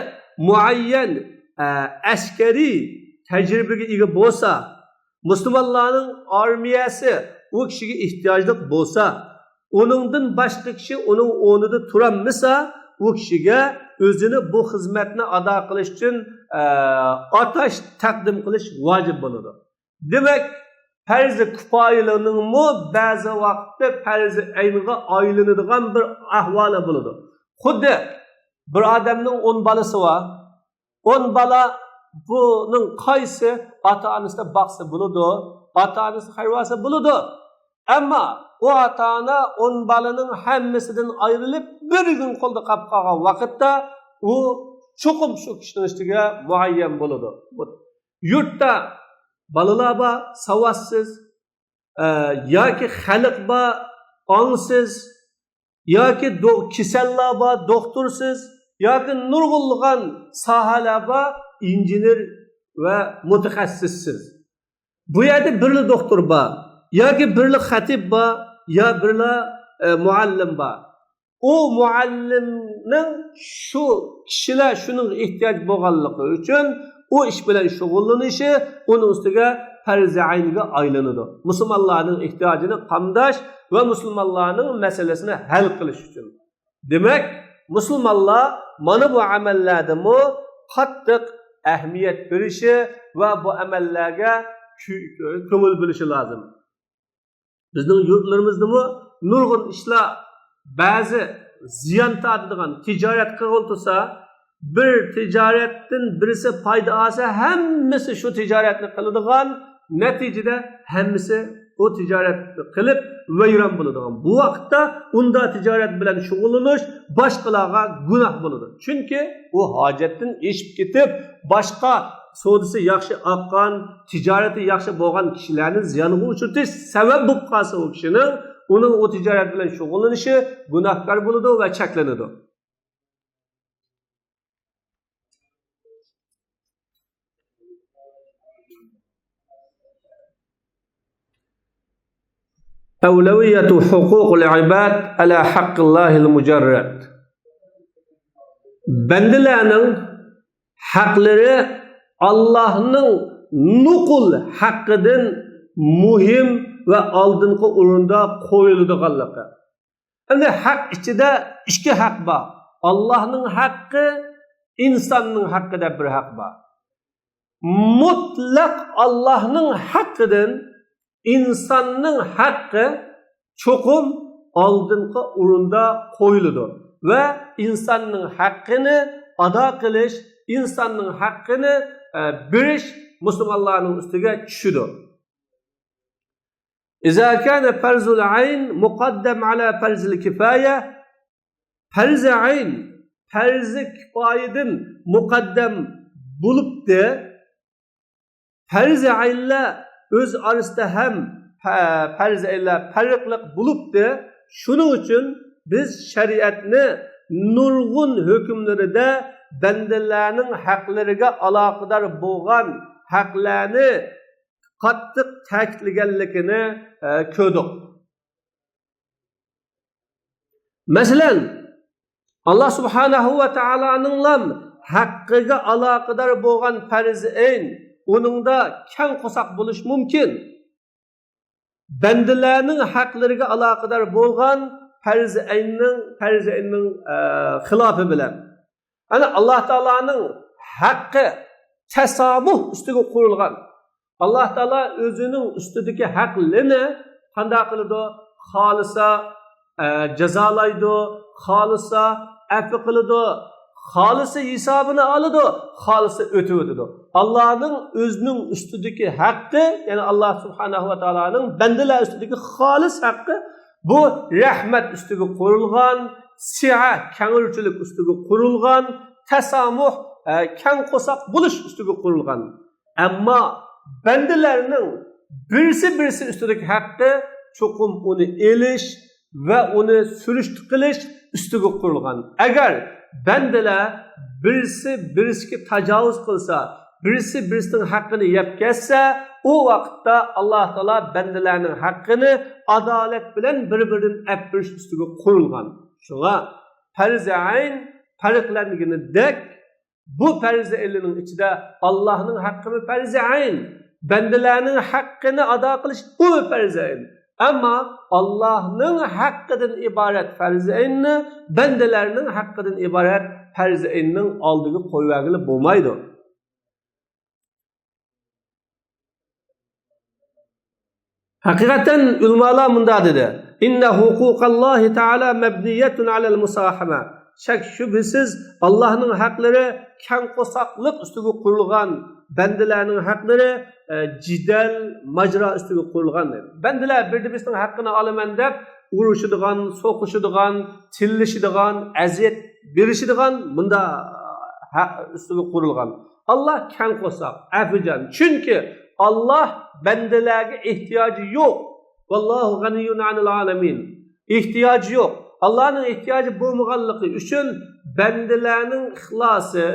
مۇئەييەن، ئە، ئەسكەرىي تەجرىبىگە ئىگە بولسا، مۇسۇلمانلارنىڭ ئارمىيەسى ئۇ كىشىگە ئېھتىياجلىق بولسا، ئۇنىڭدىن باشقا كىشى ئۇنىڭ ئورنىدا تۇرالمىسا، ئۇ كىشىگە ئۆزىنى بۇ خىزمەتنى ئادا قىلىش ئۈچۈن، ئە، ئاتاش تەقدىم قىلىش ۋاجىپ بولىدۇ. دېمەك، پەرزى كۇپايىلىنىڭمۇ بەزى ۋاقىتتا پەرزى ئەينغا ئايلىنىدىغان بىر ئەھۋالى بولىدۇ. خۇددى بىر ئادەمنىڭ ئون بالىسى بار. ئون بالا، بۇنىڭ قايسى ئاتا-ئانىسىدا باقسا بولىدۇ، ئاتا-ئانىسى خەيرۋاسا بولىدۇ. ئەمما ئۇ ئاتا-ئانا ئون بالىنىڭ ھەممىسىدىن ئايرىلىپ، بىر كۈن قولدا قاپ قالغان ۋاقىتتا، ئۇ چوقۇم شۇ كىشىنىڭ ئۈستىگە مۇئەييەن بولىدۇ. يۇرتتا بالىلار بار، ساۋاتسىز، ئە، ياكى خەلق بار، ئاڭسىز، ياكى دو-، كېسەللەر بار، دوختۇرسىز، ياكى نۇرغۇنلىغان ساھەلەر بار، ئىنژېنېر ۋە مۇتەخەسسىسسىز. بۇ يەردە بىرلا دوختۇر بار، ياكى بىرلا خەتىب بار، يا بىرلا، ئە، مۇئەللىم بار. ئۇ مۇئەللىمنىڭ شۇ كىشىلەر شۇنىڭغا ئېھتىياج بولغانلىقى ئۈچۈن ئۇ ئىش بىلەن شۇغۇللىنىشى ئۇنىڭ ئۈستىگە پەرزى ئەينگە ئايلىنىدۇ. مۇسۇلمانلارنىڭ ئېھتىياجىنى قامداش ۋە مۇسۇلمانلارنىڭ مەسىلىسىنى ھەل قىلىش ئۈچۈن. دېمەك، مۇسۇلمانلار مانا بۇ ئەمەللەردىمۇ قاتتىق ئەھمىيەت بېرىشى ۋە بۇ ئەمەللەرگە كۆ-، كۆڭۈل بۆلۈشى لازىم. بىزنىڭ يۇرتلىرىمىزدىمۇ نۇرغۇن ئىشلار بەزى زىيان تارتىدىغان تىجارەت قىلغىلى تۇرسا، بىر تىجارەتتىن بىرسى پايدا ئالسا، ھەممىسى شۇ تىجارەتنى قىلىدىغان، نەتىجىدە ھەممىسى ئۇ تىجارەتنى قىلىپ ۋەيران بولىدىغان. بۇ ۋاقىتتا ئۇنداق تىجارەت بىلەن شۇغۇللىنىش باشقىلارغا گۇناھ بولىدۇ. چۈنكى ئۇ ھاجەتتىن ئېشىپ كېتىپ، باشقا سودىسى ياخشى ئاققان، تىجارىتى ياخشى بولغان كىشىلەرنى زىيانغا ئۇچرىتىش سەۋەب بولۇپ قالسا، ئۇ كىشىنىڭ، ئۇنىڭ ئۇ تىجارەت بىلەن شۇغۇللىنىشى گۇناھكار بولىدۇ ۋە چەكلىنىدۇ. أولوية حقوق العباد على حق الله المجرد. بەندىلەرنىڭ ھەقلىرى ئاللاھنىڭ نوقۇل ھەققىدىن مۇھىم ۋە ئالدىنقى ئورۇندا قويۇلىدىغانلىقى. ئەمدى ھەق ئىچىدە ئىككى ھەق بار. ئاللاھنىڭ ھەققى، ئىنساننىڭ ھەققى دەپ بىر ھەق بار. مۇتلەق ئاللاھنىڭ ھەققىدىن ئىنساننىڭ ھەققى چوقۇم ئالدىنقى ئورۇندا قويۇلىدۇ ۋە ئىنساننىڭ ھەققىنى ئادا قىلىش، ئىنساننىڭ ھەققىنى، ئە، بېرىش مۇسۇلمانلارنىڭ ئۈستىگە چۈشىدۇ. إذا كان فرض العين مقدم على فرض الكفاية، پەرزى ئەين پەرزى كىپايىدىن مۇقەددەم بولۇپتۇ. پەرزى ئەينلەر ئۆز ئارىسىدا ھەم پە-، پەرزى ئەينلەر پەرقلىق بولۇپتۇ. شۇنىڭ ئۈچۈن بىز شەرىئەتنى نۇرغۇن ھۆكۈملىرىدە بەندىلەرنىڭ ھەقلىرىگە ئالاقىدار بولغان ھەقلەرنى قاتتىق تەكىتلىگەنلىكىنى، ئە، كۆردۇق. مەسىلەن، ئاللا سۇبھانەھۇ ۋە تائالانىڭلام ھەققىگە ئالاقىدار بولغان پەرزى ئەين، ئۇنىڭدا كەڭ قورساق بولۇش مۇمكىن. بەندىلەرنىڭ ھەقلىرىگە ئالاقىدار بولغان پەرزى ئەيننىڭ، پەرزى ئەيننىڭ، ئە، خىلاپى بىلەن. ئەنە ئاللا تائالانىڭ ھەققى تەسامۇھ ئۈستىگە قۇرۇلغان. ئاللا تائالا ئۆزىنىڭ ئۈستىدىكى ھەقلىرىنى قانداق قىلىدۇ؟ خالىسا، ئە، جازالايدۇ، خالىسا ئەپۇ قىلىدۇ، خالىسا ھېسابىنى ئالىدۇ، خالىسا ئۆتۈۋېتىدۇ. ئاللانىڭ ئۆزىنىڭ ئۈستىدىكى ھەققى، يەنى ئاللا سۇبھانەھۇ ۋە تائالانىڭ بەندىلەر ئۈستىدىكى خالىس ھەققى، بۇ رەھمەت ئۈستىگە قۇرۇلغان، سىئە، كەڭرىچىلىك ئۈستىگە قۇرۇلغان، تەسامۇھ، ئە، كەڭ قورساق بولۇش ئۈستىگە قۇرۇلغان. ئەمما بەندىلەرنىڭ بىرسى بىرسى ئۈستىدىكى ھەققى چوقۇم ئۇنى ئېلىش ۋە ئۇنى سۈرۈشتە قىلىش ئۈستىگە قۇرۇلغان. ئەگەر بەندىلەر بىرسى بىرسىگە تاجاۋۇز قىلسا، بىرسى بىرسىنىڭ ھەققىنى يەپ كەتسە، ئۇ ۋاقىتتا ئاللا تائالا بەندىلەرنىڭ ھەققىنى ئادالەت بىلەن بىر-بىرىدىن ئەپ بېرىش ئۈستىگە قۇرۇلغان. شۇڭا پەرزى ئەين پەرقلەنگىنىدەك، بۇ پەرزى ئەيننىڭ ئىچىدە ئاللانىڭ ھەققىمۇ پەرزى ئەين، بەندىلەرنىڭ ھەققىنى ئادا قىلىش بۇمۇ پەرزى ئەين. ئەمما ئاللانىڭ ھەققىدىن ئىبارەت پەرزى ئەيننى بەندىلەرنىڭ ھەققىدىن ئىبارەت پەرزى ئەيننىڭ ئالدىغا قويۇۋەرگىلى بولمايدۇ. ھەقىقەتەن ئۆلىمالار مۇنداق دېدى: إن حقوق الله تعالى مبنية على المساهمة. شەك شۈبھىسىز، ئاللانىڭ ھەقلىرى كەڭ قورساقلىق ئۈستىگە قۇرۇلغان، بەندىلەرنىڭ ھەقلىرى، ئە، جېدەل، ماجىرا ئۈستىگە قۇرۇلغان. بەندىلەر بىرى بىرسىنىڭ ھەققىنى ئالىمەن دەپ ئۇرۇشىدىغان، سوقۇشىدىغان، تىللىشىدىغان، ئەزىيەت بېرىشىدىغان مۇنداق ھەق ئۈستىگە قۇرۇلغان. ئاللا كەڭ قورساق، ئەپۇجان. چۈنكى ئاللا بەندىلەرگە ئېھتىياجى يوق. والله غني عن العالمين. ئېھتىياجى يوق. ئاللانىڭ ئېھتىياجى بولمىغانلىقى ئۈچۈن بەندىلەرنىڭ ئىخلاسى،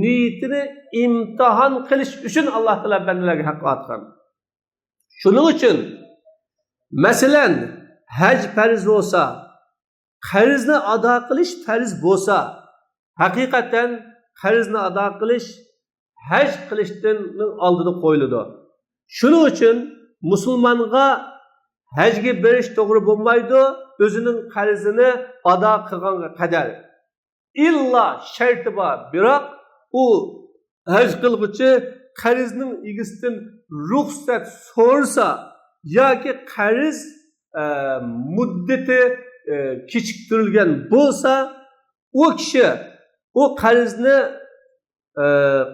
نىيىتىنى ئىمتىھان قىلىش ئۈچۈن ئاللا تائالا بەندىلەرگە ھەق ئاتقان. شۇنىڭ ئۈچۈن، مەسىلەن، ھەج پەرز بولسا، قەرزنى ئادا قىلىش پەرز بولسا، ھەقىقەتەن قەرزنى ئادا قىلىش ھەج قىلىشتىن ئالدىدا قويۇلىدۇ. شۇنىڭ ئۈچۈن مۇسۇلمانغا ھەجگە بېرىش توغرا بولمايدۇ، ئۆزىنىڭ قەرزىنى ئادا قىلغانغا قەدەر. ئىللا شەرتى بار، بىراق ئۇ ھەج قىلغۇچى قەرزنىڭ ئىگىسىدىن رۇخسەت سورىسا ياكى قەرز، ئە، مۇددىتى ئە، كېچىكتۈرۈلگەن بولسا، ئۇ كىشى ئۇ قەرزنى، ئە،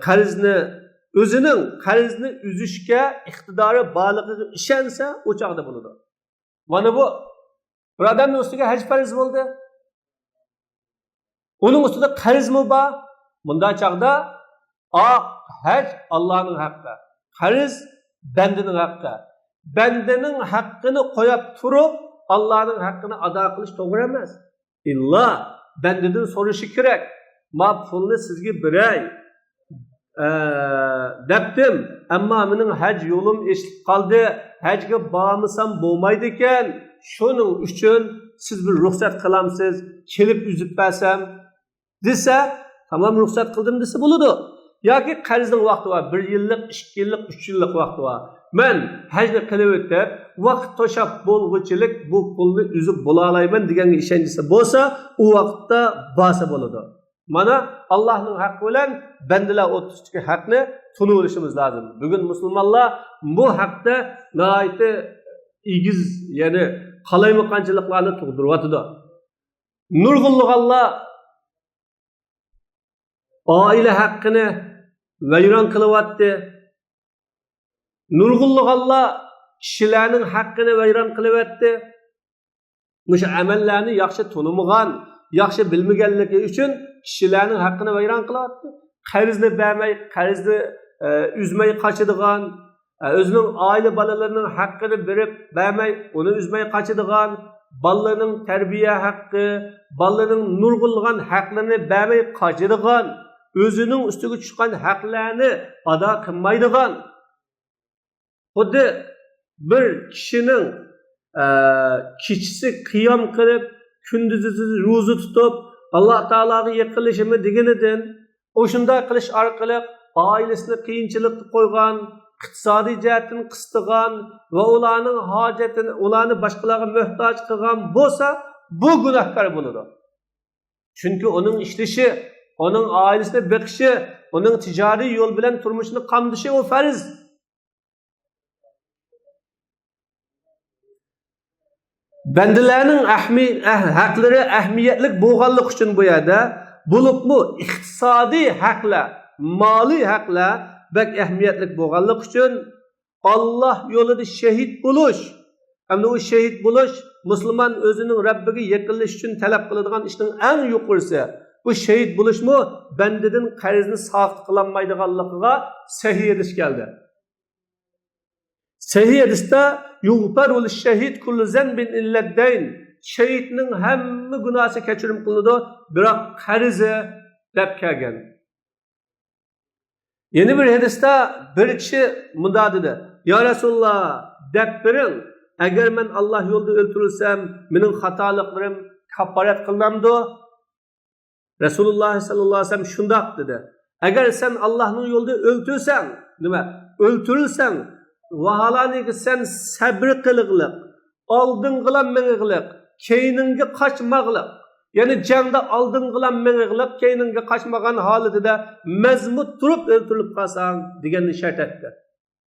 قەرزنى، ئۆزىنىڭ قەرزنى ئۈزۈشكە ئىقتىدارى بارلىقىغا ئىشەنسە، ئۇ چاغدا بولىدۇ. مانا بۇ بىر ئادەمنىڭ ئۈستىگە ھەج پەرز بولدى. ئۇنىڭ ئۈستىدە قەرزمۇ بار؟ مۇنداق چاغدا، ئا، ھەج ئاللانىڭ ھەققى، قەرز بەندىنىڭ ھەققى. بەندىنىڭ ھەققىنى قويۇپ تۇرۇپ، ئاللانىڭ ھەققىنى ئادا قىلىش توغرا ئەمەس. ئىللا بەندىدىن سورىشى كېرەك، ما پۇلنى سىزگە بېرەي، ئە، دەپتىم، ئەمما مېنىڭ ھەج يولۇم ئېچىلىپ قالدى، ھەجگە بارمىسام بولمايدىكەن، شۇنىڭ ئۈچۈن سىز بىر رۇخسەت قىلامسىز، كېلىپ ئۈزۈپ بەرسەم، دېسە، تامام، رۇخسەت قىلدىم دېسە بولىدۇ. ياكى قەرزنىڭ ۋاقتى بار، بىر يىللىق، ئىككى يىللىق، ئۈچ يىللىق ۋاقتى بار. مەن ھەجنى قىلىۋېتىپ، ۋاقىت توشاپ بولغۇچىلىك بۇ پۇلنى ئۈزۈپ بولالايمەن دېگەنگە ئىشەنچىسى بولسا، ئۇ ۋاقىتتا بارسا بولىدۇ. مانا، ئاللاھنىڭ ھەققى بىلەن بەندىلەر ئوتتۇرىسىدىكى ھەقنى تونۇۋېلىشىمىز لازىم. بۈگۈن مۇسۇلمانلار بۇ ھەقتە ناھايىتى ئېگىز، يەنى قالايمىقانچىلىقلارنى تۇغدۇرۇۋاتىدۇ. نۇرغۇنلىغانلار ئائىلە ھەققىنى ۋەيران قىلىۋاتتى. نۇرغۇنلىغانلار كىشىلەرنىڭ ھەققىنى ۋەيران قىلىۋەتتى. مۇشۇ ئەمەللەرنى ياخشى تونۇمىغان، ياخشى بىلمىگەنلىكى ئۈچۈن كىشىلەرنىڭ ھەققىنى ۋەيران قىلىۋاتتى. قەرزنى بەرمەي، قەرزنى، ئە، ئۈزمەي قاچىدىغان، ئە، ئۆزىنىڭ ئائىلە بالىلىرىنىڭ ھەققىنى بېرىپ بەرمەي، ئۇنى ئۈزمەي قاچىدىغان، بالىلىرىنىڭ تەربىيە ھەققى، بالىلىرىنىڭ نۇرغۇنلىغان ھەقلىرىنى بەرمەي قاچىدىغان، ئۆزىنىڭ ئۈستىگە چۈشكەن ھەقلەرنى ئادا قىلمايدىغان، خۇددى بىر كىشىنىڭ، ئە، كېچىسى قىيام قىلىپ، كۈندۈزى روزا تۇتۇپ، ئاللا تائالاغا يېقىنلىشىمەن دېگىنىدىن، ئۇ شۇنداق قىلىش ئارقىلىق ئائىلىسىنى قىيىنچىلىققا قويغان، ئىقتىسادىي جەھەتتىن قىستىغان ۋە ئۇلارنىڭ ھاجەتىنى، ئۇلارنى باشقىلارغا موھتاج قىلغان بولسا، بۇ گۇناھكار بولىدۇ. چۈنكى ئۇنىڭ ئىشلىشى، ئۇنىڭ ئائىلىسىنى بېقىشى، ئۇنىڭ تىجارىي يول بىلەن تۇرمۇشىنى قامدىشى ئۇ پەرز. بەندىلەرنىڭ ئەھمى-، ئەھ-، ھەقلىرى ئەھمىيەتلىك بولغانلىقى ئۈچۈن بۇ يەردە، بولۇپمۇ ئىقتىسادىي ھەقلەر، مالىي ھەقلەر بەك ئەھمىيەتلىك بولغانلىقى ئۈچۈن، ئاللا يولىدا شېھىت بولۇش، ئەمدى ئۇ شېھىت بولۇش مۇسۇلمان ئۆزىنىڭ رەببىگە يېقىنلىشىش ئۈچۈن تەلەپ قىلىدىغان ئىشنىڭ ئەڭ يۇقىرىسى. بۇ شېھىت بولۇشمۇ بەندىدىن قەرزنى ساقىت قىلالمايدىغانلىقىغا سەھىھ ھەدىس كەلدى. سەھىھ ھەدىستە، يۇغفەرۇ لىششەھىد كۇللۇ زەنبىن ئىللەددەين. شېھىتنىڭ ھەممە گۇناھى كەچۈرۈم قىلىنىدۇ، بىراق قەرزى، دەپ كەلگەن. يەنە بىر ھەدىستە بىر كىشى مۇنداق دېدى: يا رەسۇلاللا، دەپ بېرىڭ، ئەگەر مەن ئاللا يولىدا ئۆلتۈرۈلسەم، مېنىڭ خاتالىقلىرىم كاپپارەت قىلىنامدۇ؟ رەسۇلۇللا سەللەللاھۇ ئەلەيھى ۋەسەللەم شۇنداق دېدى: ئەگەر سەن ئاللانىڭ يولىدا ئۆلتۈرسەڭ، نېمە، ئۆلتۈرۈلسەڭ، ۋاھالەنكى، سەن سەبرى قىلىغلىق، ئالدىڭغىلا مېڭىغلىق، كەينىڭگە قاچماغلىق، يەنى جەڭدە ئالدىڭغىلا مېڭىغلىق، كەينىڭگە قاچمىغان ھالىتىدە مەزمۇت تۇرۇپ ئۆلتۈرۈلۈپ قالساڭ، دېگەننى شەرت ئەتتى.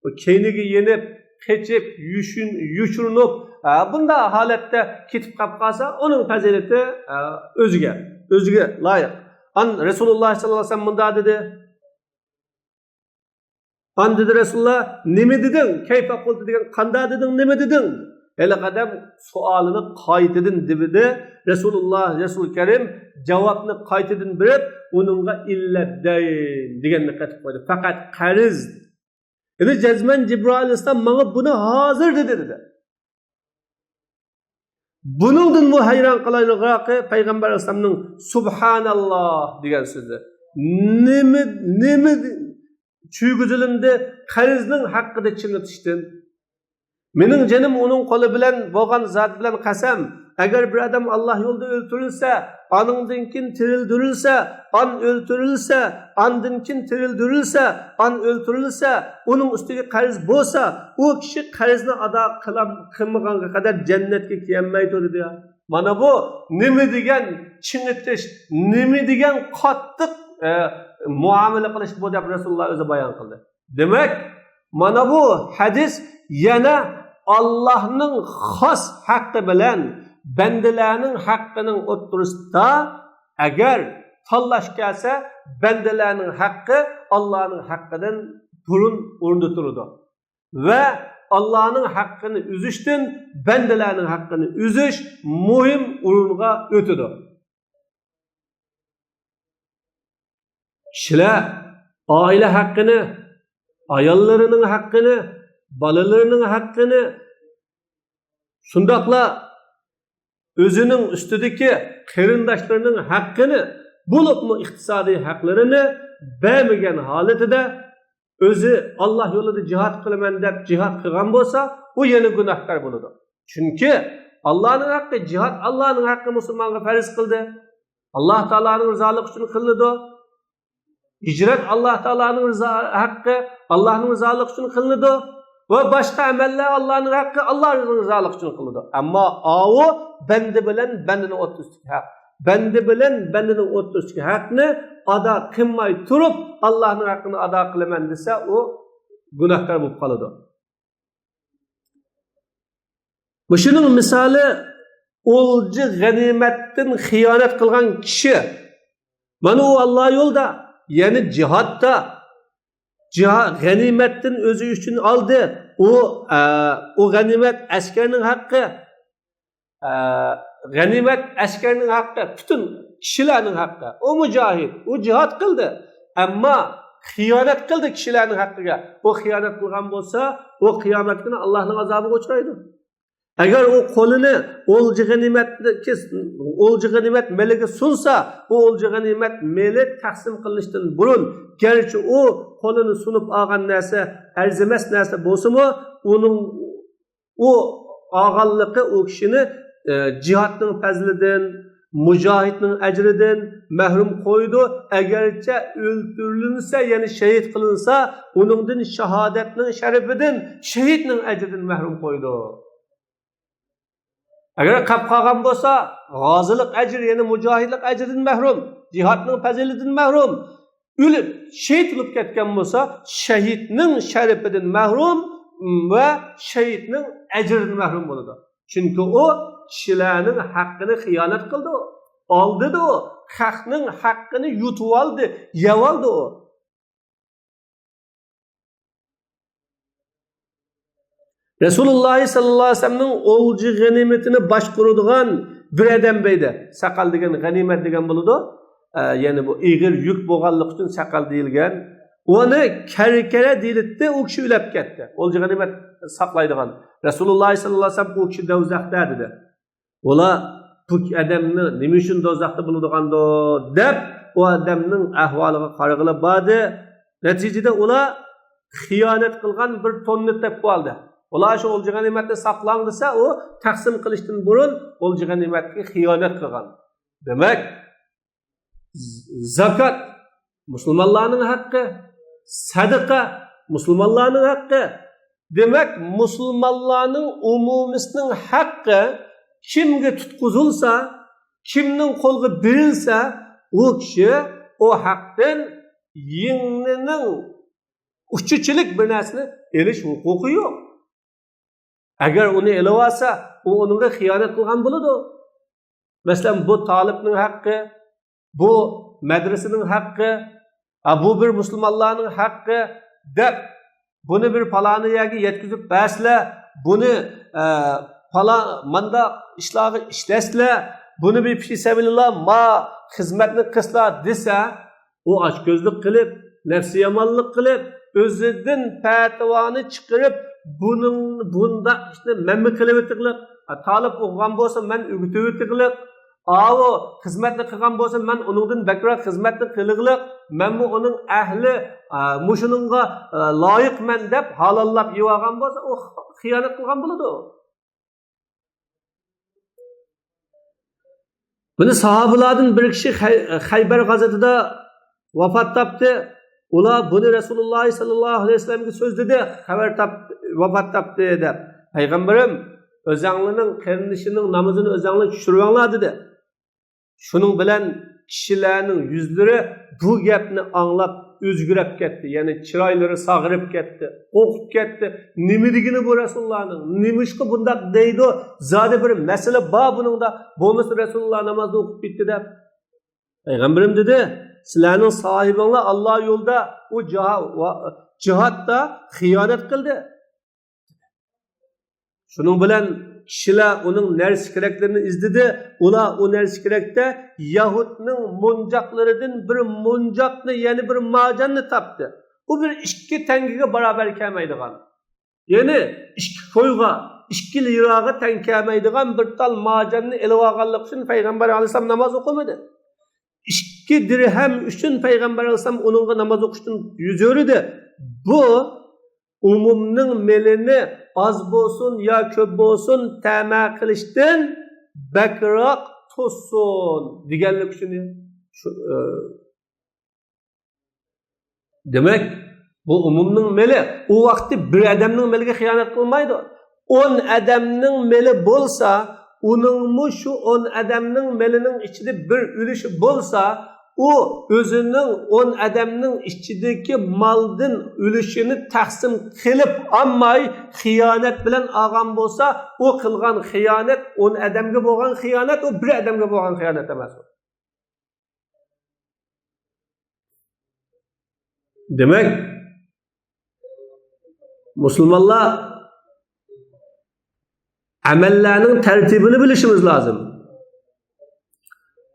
ئۇ كەينىگە يېنىپ، قېچىپ، يوشۇن-، يوشۇرۇنۇپ، ئە، بۇنداق ھالەتتە كېتىپ قاپ قالسا، ئۇنىڭ پەزىلىتى، ئە، ئۆزىگە، ئۆزىگە لايىق. ئان رەسۇلۇللا سەللەللاھۇ ئەلەيھى ۋەسەللەم مۇنداق دېدى. ئان دېدى رەسۇلۇللا: نېمە دېدىڭ؟ كەيفە قۇلتە دېگەن، قانداق دېدىڭ، نېمە دېدىڭ؟ ھېلىقى ئادەم سوئالىنى قايتىدىن دېدى. رەسۇلۇللا، رەسۇل كەرىم جاۋابنى قايتىدىن بېرىپ، ئۇنىڭغا ئىللەتدەين دېگەننى قېتىپ قويدى. پەقەت قەرز. يەنى جەزمەن جىبرىئىل ئەلەيھىسسالام ماڭا بۇنى ھازىر دېدى، دېدى. بۇنىڭدىنمۇ ھەيران قالايلىقراقى پەيغەمبەر ئەلەيھىسسالامنىڭ سۇبھاناللا دېگەن سۆزى. نېمە، نېمە چۈشكۈزۈلۈندى قەرزنىڭ ھەققىدە چىڭىتىشتىن؟ مېنىڭ جېنىم ئۇنىڭ قولى بىلەن بولغان زادى بىلەن قەسەم، ئەگەر بىر ئادەم ئاللا يولىدا ئۆلتۈرۈلسە، ئانىڭدىن كېيىن تىرىلدۈرۈلسە، ئان ئۆلتۈرۈلسە، ئاندىن كېيىن تىرىلدۈرۈلسە، ئان ئۆلتۈرۈلسە، ئۇنىڭ ئۈستىگە قەرز بولسا، ئۇ كىشى قەرزنى ئادا قىلام-، قىلمىغانغا قەدەر جەننەتكە كىرەلمەيدۇ، دېدى. مانا بۇ نېمە دېگەن چىڭىتىش، نېمە دېگەن قاتتىق، ئە، مۇئامىلە قىلىش بۇ، دەپ رەسۇلۇللا ئۆزى بايان قىلدى. دېمەك، مانا بۇ ھەدىس يەنە ئاللانىڭ خاس ھەققى بىلەن بەندىلەرنىڭ ھەققىنىڭ ئوتتۇرىسىدا ئەگەر تاللاش كەلسە، بەندىلەرنىڭ ھەققى ئاللانىڭ ھەققىدىن بۇرۇن ئورۇندا تۇرىدۇ. ۋە ئاللانىڭ ھەققىنى ئۈزۈشتىن بەندىلەرنىڭ ھەققىنى ئۈزۈش مۇھىم ئورۇنغا ئۆتىدۇ. كىشىلەر ئائىلە ھەققىنى، ئاياللىرىنىڭ ھەققىنى، بالىلىرىنىڭ ھەققىنى، شۇنداقلا ئۆزىنىڭ ئۈستىدىكى قېرىنداشلىرىنىڭ ھەققىنى، بولۇپمۇ ئىقتىسادىي ھەقلىرىنى بەرمىگەن ھالىتىدە، ئۆزى ئاللا يولىدا جىھاد قىلىمەن دەپ جىھاد قىلغان بولسا، ئۇ يەنە گۇناھكار بولىدۇ. چۈنكى ئاللانىڭ ھەققى، جىھاد ئاللانىڭ ھەققى، مۇسۇلمانغا پەرز قىلدى. ئاللا تائالانىڭ رىزالىقى ئۈچۈن قىلىنىدۇ. ھىجرەت ئاللا تائالانىڭ رىزا-، ھەققى، ئاللانىڭ رىزالىقى ئۈچۈن قىلىنىدۇ. ۋە باشقا ئەمەللەر ئاللانىڭ ھەققى، ئاللانىڭ رىزالىقى ئۈچۈن قىلىنىدۇ. ئەمما ئاۋۇ بەندە بىلەن بەندىنىڭ ئوتتۇرىسىدىكى ھەق. بەندە بىلەن بەندىنىڭ ئوتتۇرىسىدىكى ھەقنى ئادا قىلماي تۇرۇپ، ئاللانىڭ ھەققىنى ئادا قىلىمەن دېسە، ئۇ گۇناھكار بولۇپ قالىدۇ. مۇشۇنىڭ مىسالى ئولجا غەنىيمەتتىن خىيانەت قىلغان كىشى. مانا ئۇ ئاللا يولىدا، يەنى جىھادتا. جىھا-، غەنىيمەتتىن ئۆزى ئۈچۈن ئالدى. ئۇ، ئە، ئۇ غەنىيمەت ئەسكەرنىڭ ھەققى. ئە، غەنىيمەت ئەسكەرنىڭ ھەققى، پۈتۈن كىشىلەرنىڭ ھەققى. ئۇ مۇجاھىد، ئۇ جىھاد قىلدى. ئەمما خىيانەت قىلدى كىشىلەرنىڭ ھەققىگە. ئۇ خىيانەت قىلغان بولسا، ئۇ قىيامەت كۈنى ئاللانىڭ ئازابىغا ئۇچرايدۇ. ئەگەر ئۇ قولىنى ئولجا غەنىيمەتكە، ئولجا غەنىيمەت مېلىگە سۇنسا، ئۇ ئولجا غەنىيمەت مېلى تەقسىم قىلىنىشتىن بۇرۇن، گەرچە ئۇ قولىنى سۇنۇپ ئالغان نەرسە ئەرزىمەس نەرسە بولسىمۇ، ئۇنىڭ ئۇ ئالغانلىقى ئۇ كىشىنى، ئە، جىھادنىڭ پەزلىدىن، مۇجاھىدنىڭ ئەجرىدىن مەھرۇم قويىدۇ. ئەگەرچە ئۆلتۈرۈلسە، يەنى شېھىت قىلىنسا، ئۇنىڭدىن شاھادەتنىڭ شەرىپىدىن، شېھىتنىڭ ئەجرىدىن مەھرۇم قويىدۇ. ئەگەر قاپ قالغان بولسا، غازىلىق ئەجرى، يەنى مۇجاھىدلىق ئەجرىدىن مەھرۇم، جىھادنىڭ پەزىلىتىدىن مەھرۇم. ئۆلۈپ، شېھىت بولۇپ كەتكەن بولسا، شېھىتنىڭ شەرىپىدىن مەھرۇم ۋە شېھىتنىڭ ئەجرىدىن مەھرۇم بولىدۇ. چۈنكى ئۇ كىشىلەرنىڭ ھەققىنى خىيانەت قىلدى، ئالدىدى، خەقنىڭ ھەققىنى يۇتۇۋالدى، يەۋالدى ئۇ. رەسۇلۇللاھ سەللەللاھۇ ئەلەيھى ۋەسەللەمنىڭ ئولجا غەنىيمىتىنى باشقۇرىدىغان بىر ئادەم بار ئىدى. ساقال دېگەن غەنىيمەت دېگەن بولىدۇ. ئە، يەنى بۇ ئېغىر يۈك بولغانلىقى ئۈچۈن ساقال دېيىلگەن. ئۇنى كەركىرە دېيىلەتتى، ئۇ كىشى ئۆلۈپ كەتتى. ئولجا غەنىيمەت ساقلايدىغان. رەسۇلۇللاھ سەللەللاھۇ ئەلەيھى ۋەسەللەم ئۇ كىشى دوزاختا دېدى. ئۇلار بۇ ئادەمنى نېمە ئۈچۈن دوزاختا بولىدىغاندۇ دەپ، ئۇ ئادەمنىڭ ئەھۋالىغا قارىغىلى باردى. نەتىجىدە ئۇلار خىيانەت قىلغان بىر توننى تېپىپ ئالدى. ئۇلار شۇ ئولجا غەنىيمەتنى ساقلاڭ دېسە، ئۇ تەقسىم قىلىشتىن بۇرۇن ئولجا غەنىيمەتكە خىيانەت قىلغان. دېمەك، ز-، زاكات مۇسۇلمانلارنىڭ ھەققى، سەدىقە مۇسۇلمانلارنىڭ ھەققى. دېمەك، مۇسۇلمانلارنىڭ ئومۇمىسىنىڭ ھەققى كىمگە تۇتقۇزۇلسا، كىمنىڭ قولىغا بېرىلسە، ئۇ كىشى ئۇ ھەقتىن يىڭنىنىڭ ئۇچىچىلىك بىر نەرسىنى ئېلىش ھوقۇقى يوق. ئەگەر ئۇنى ئېلىۋالسا، ئۇ ئۇنىڭغا خىيانەت قىلغان بولىدۇ. مەسىلەن، بۇ تالىپنىڭ ھەققى، بۇ مەدرىسىنىڭ ھەققى، ھە، بۇ بىر مۇسۇلمانلارنىڭ ھەققى دەپ، بۇنى بىر پالانى يەرگە يەتكۈزۈپ بەرسىلە، بۇنى، ئە، پالان، مانداق ئىشلارغا ئىشلەتسىلە، بۇنى بىر پى سەبىلىللا ما خىزمەتنى قىلسىلا دېسە، ئۇ ئاچكۆزلۈك قىلىپ، نەپسى يامانلىق قىلىپ، ئۆزىدىن پەتىۋانى چىقىرىپ، بۇنىڭ، بۇنداق ئىشنى مەنمۇ قىلىۋېتىغلىق، تالىپ ئوقۇغان بولسا، مەن ئۆگىتىۋېتىغلىق، ئاۋۇ خىزمەتنى قىلغان بولسا، مەن ئۇنىڭدىن بەكرەك خىزمەتنى قىلىغلىق، مەنمۇ ئۇنىڭ ئەھلى، ئا، مۇشۇنىڭغا، ئا، لايىقمەن دەپ ھالاللاپ يېۋالغان بولسا، ئۇ خىيانەت قىلغان بولىدۇ. بۇنى ساھابىلاردىن بىر كىشى خەي-، خەيبەر غازىتىدا ۋاپات تاپتى. ئۇلار بۇنى رەسۇلۇللاھ سەللەللاھۇ ئەلەيھى ۋەسەللەمگە سۆزلىدى، خەۋەر تاپ-، ۋاپات تاپتى دەپ. پەيغەمبىرىم، ئۆزەڭلارنىڭ قېرىندىشىنىڭ نامىزىنى ئۆزەڭلار چۈشۈرۈۋەڭلار دېدى. شۇنىڭ بىلەن كىشىلەرنىڭ يۈزلىرى بۇ گەپنى ئاڭلاپ ئۆزگىرەپ كەتتى. يەنى چىرايلىرى ساغىرىپ كەتتى، قورقۇپ كەتتى. نېمە دېگىنى بۇ رەسۇلۇللانىڭ؟ نېمىشقا بۇنداق دەيدۇ؟ زادى بىر مەسىلە بار بۇنىڭدا. بولمىسا رەسۇلۇللا نامازنى ئوقۇپ كەتتى دەپ. پەيغەمبىرىم دېدى، سىلەرنىڭ ساھىبىڭلار ئاللا يولىدا ئۇ جىھا-، ۋا-، جىھادتا خىيانەت قىلدى. شۇنىڭ بىلەن كىشىلەر ئۇنىڭ نەرسە كېرەكلىرىنى ئىزدىدى. ئۇلار ئۇ نەرسە كېرەكتە يەھۇدنىڭ مونجاقلىرىدىن بىر مونجاقنى، يەنى بىر مارجاننى تاپتى. ئۇ بىر ئىككى تەڭگىگە باراۋەر كەلمەيدىغان. يەنى ئىككى كويغا، ئىككى لىراغا تەڭ كەلمەيدىغان بىر تال مارجاننى ئېلىۋالغانلىقى ئۈچۈن پەيغەمبەر ئەلەيھىسسالام ناماز ئوقۇمىدى. ئىككى دىرھەم ئۈچۈن پەيغەمبەر ئەلەيھىسسالام ئۇنىڭغا ناماز ئوقۇشتىن يۈز ئۆرۈدى. بۇ ئومۇمنىڭ مېلىنى ئاز بولسۇن يا كۆپ بولسۇن تەمە قىلىشتىن بەكرەك توسسۇن دېگەنلىك ئۈچۈن شۇ، ئە، دېمەك، بۇ ئومۇمنىڭ مېلى. ئۇ ۋاقىتتا بىر ئادەمنىڭ مېلىگە خىيانەت قىلمايدۇ. ئون ئادەمنىڭ مېلى بولسا، ئۇنىڭمۇ شۇ ئون ئادەمنىڭ مېلىنىڭ ئىچىدە بىر ئۈلۈشى بولسا، ئۇ ئۆزىنىڭ ئون ئادەمنىڭ ئىچىدىكى مالدىن ئۈلۈشىنى تەقسىم قىلىپ ئالماي، خىيانەت بىلەن ئالغان بولسا، ئۇ قىلغان خىيانەت ئون ئادەمگە بولغان خىيانەت، ئۇ بىر ئادەمگە بولغان خىيانەت ئەمەس. دېمەك، مۇسۇلمانلار ئەمەللەرنىڭ تەرتىپىنى بىلىشىمىز لازىم.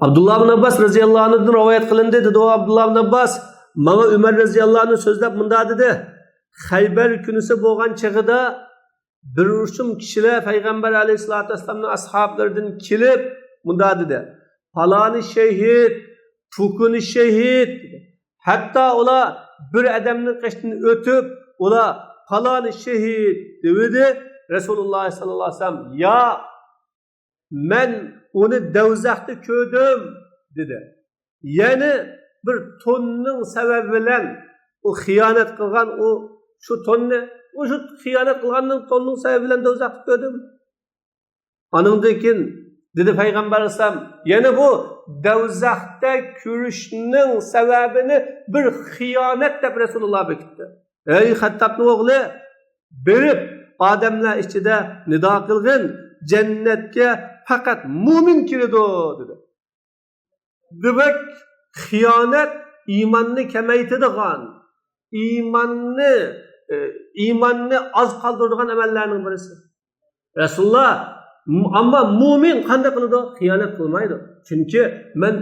ئابدۇللا ئىبن ئابباس رەزىياللاھۇ ئەنھۇدىن رىۋايەت قىلىندى، دېدى ئۇ ئابدۇللا ئىبن ئابباس، ماڭا ئۆمەر رەزىياللاھۇ ئەنھۇ سۆزلەپ مۇنداق دېدى، خەيبەر كۈنىسى بولغان چېغىدا بىر رۇسۇم كىشىلەر پەيغەمبەر ئەلەيھىسسالاتۇ ۋەسسالامنىڭ ئەسھابلىرىدىن كېلىپ مۇنداق دېدى، پالانى شېھىت، پۇكۇنى شېھىت، ھەتتا ئۇلار بىر ئادەمنىڭ قېشىدىن ئۆتۈپ، ئۇلار پالانى شېھىت دېۋىدى. رەسۇلۇللا ساللاللاھۇ ئەلەيھى ۋەسەللەم، يا، مەن ئۇنى دەۋزەختە كۆردۈم دېدى. يەنى بىر توننىڭ سەۋەبى بىلەن ئۇ خىيانەت قىلغان، ئۇ شۇ توننى، ئۇ شۇ خىيانەت قىلغاننىڭ توننىڭ سەۋەبى بىلەن دەۋزەختە كۆردۈم. ئانىڭدىن كېيىن دېدى پەيغەمبەر ئەلەيھىسسالام، يەنە بۇ دەۋزەختە كۆرۈشنىڭ سەۋەبىنى بىر خىيانەت دەپ رەسۇلۇللا بېكىتتى. ئەي خەتتابنىڭ ئوغلى، بېرىپ ئادەملەر ئىچىدە نىدا قىلغىن، جەننەتكە پەقەت مۇمىن كىرىدۇ، دېدى. دېمەك، خىيانەت ئىماننى كېمەيتىدىغان، ئىماننى، ئە، ئىماننى ئاز قالدۇرىدىغان ئەمەللەرنىڭ بىرسى. رەسۇلۇللا، ئەمما مۇمىن قانداق قىلىدۇ؟ خىيانەت قىلمايدۇ. چۈنكى مەن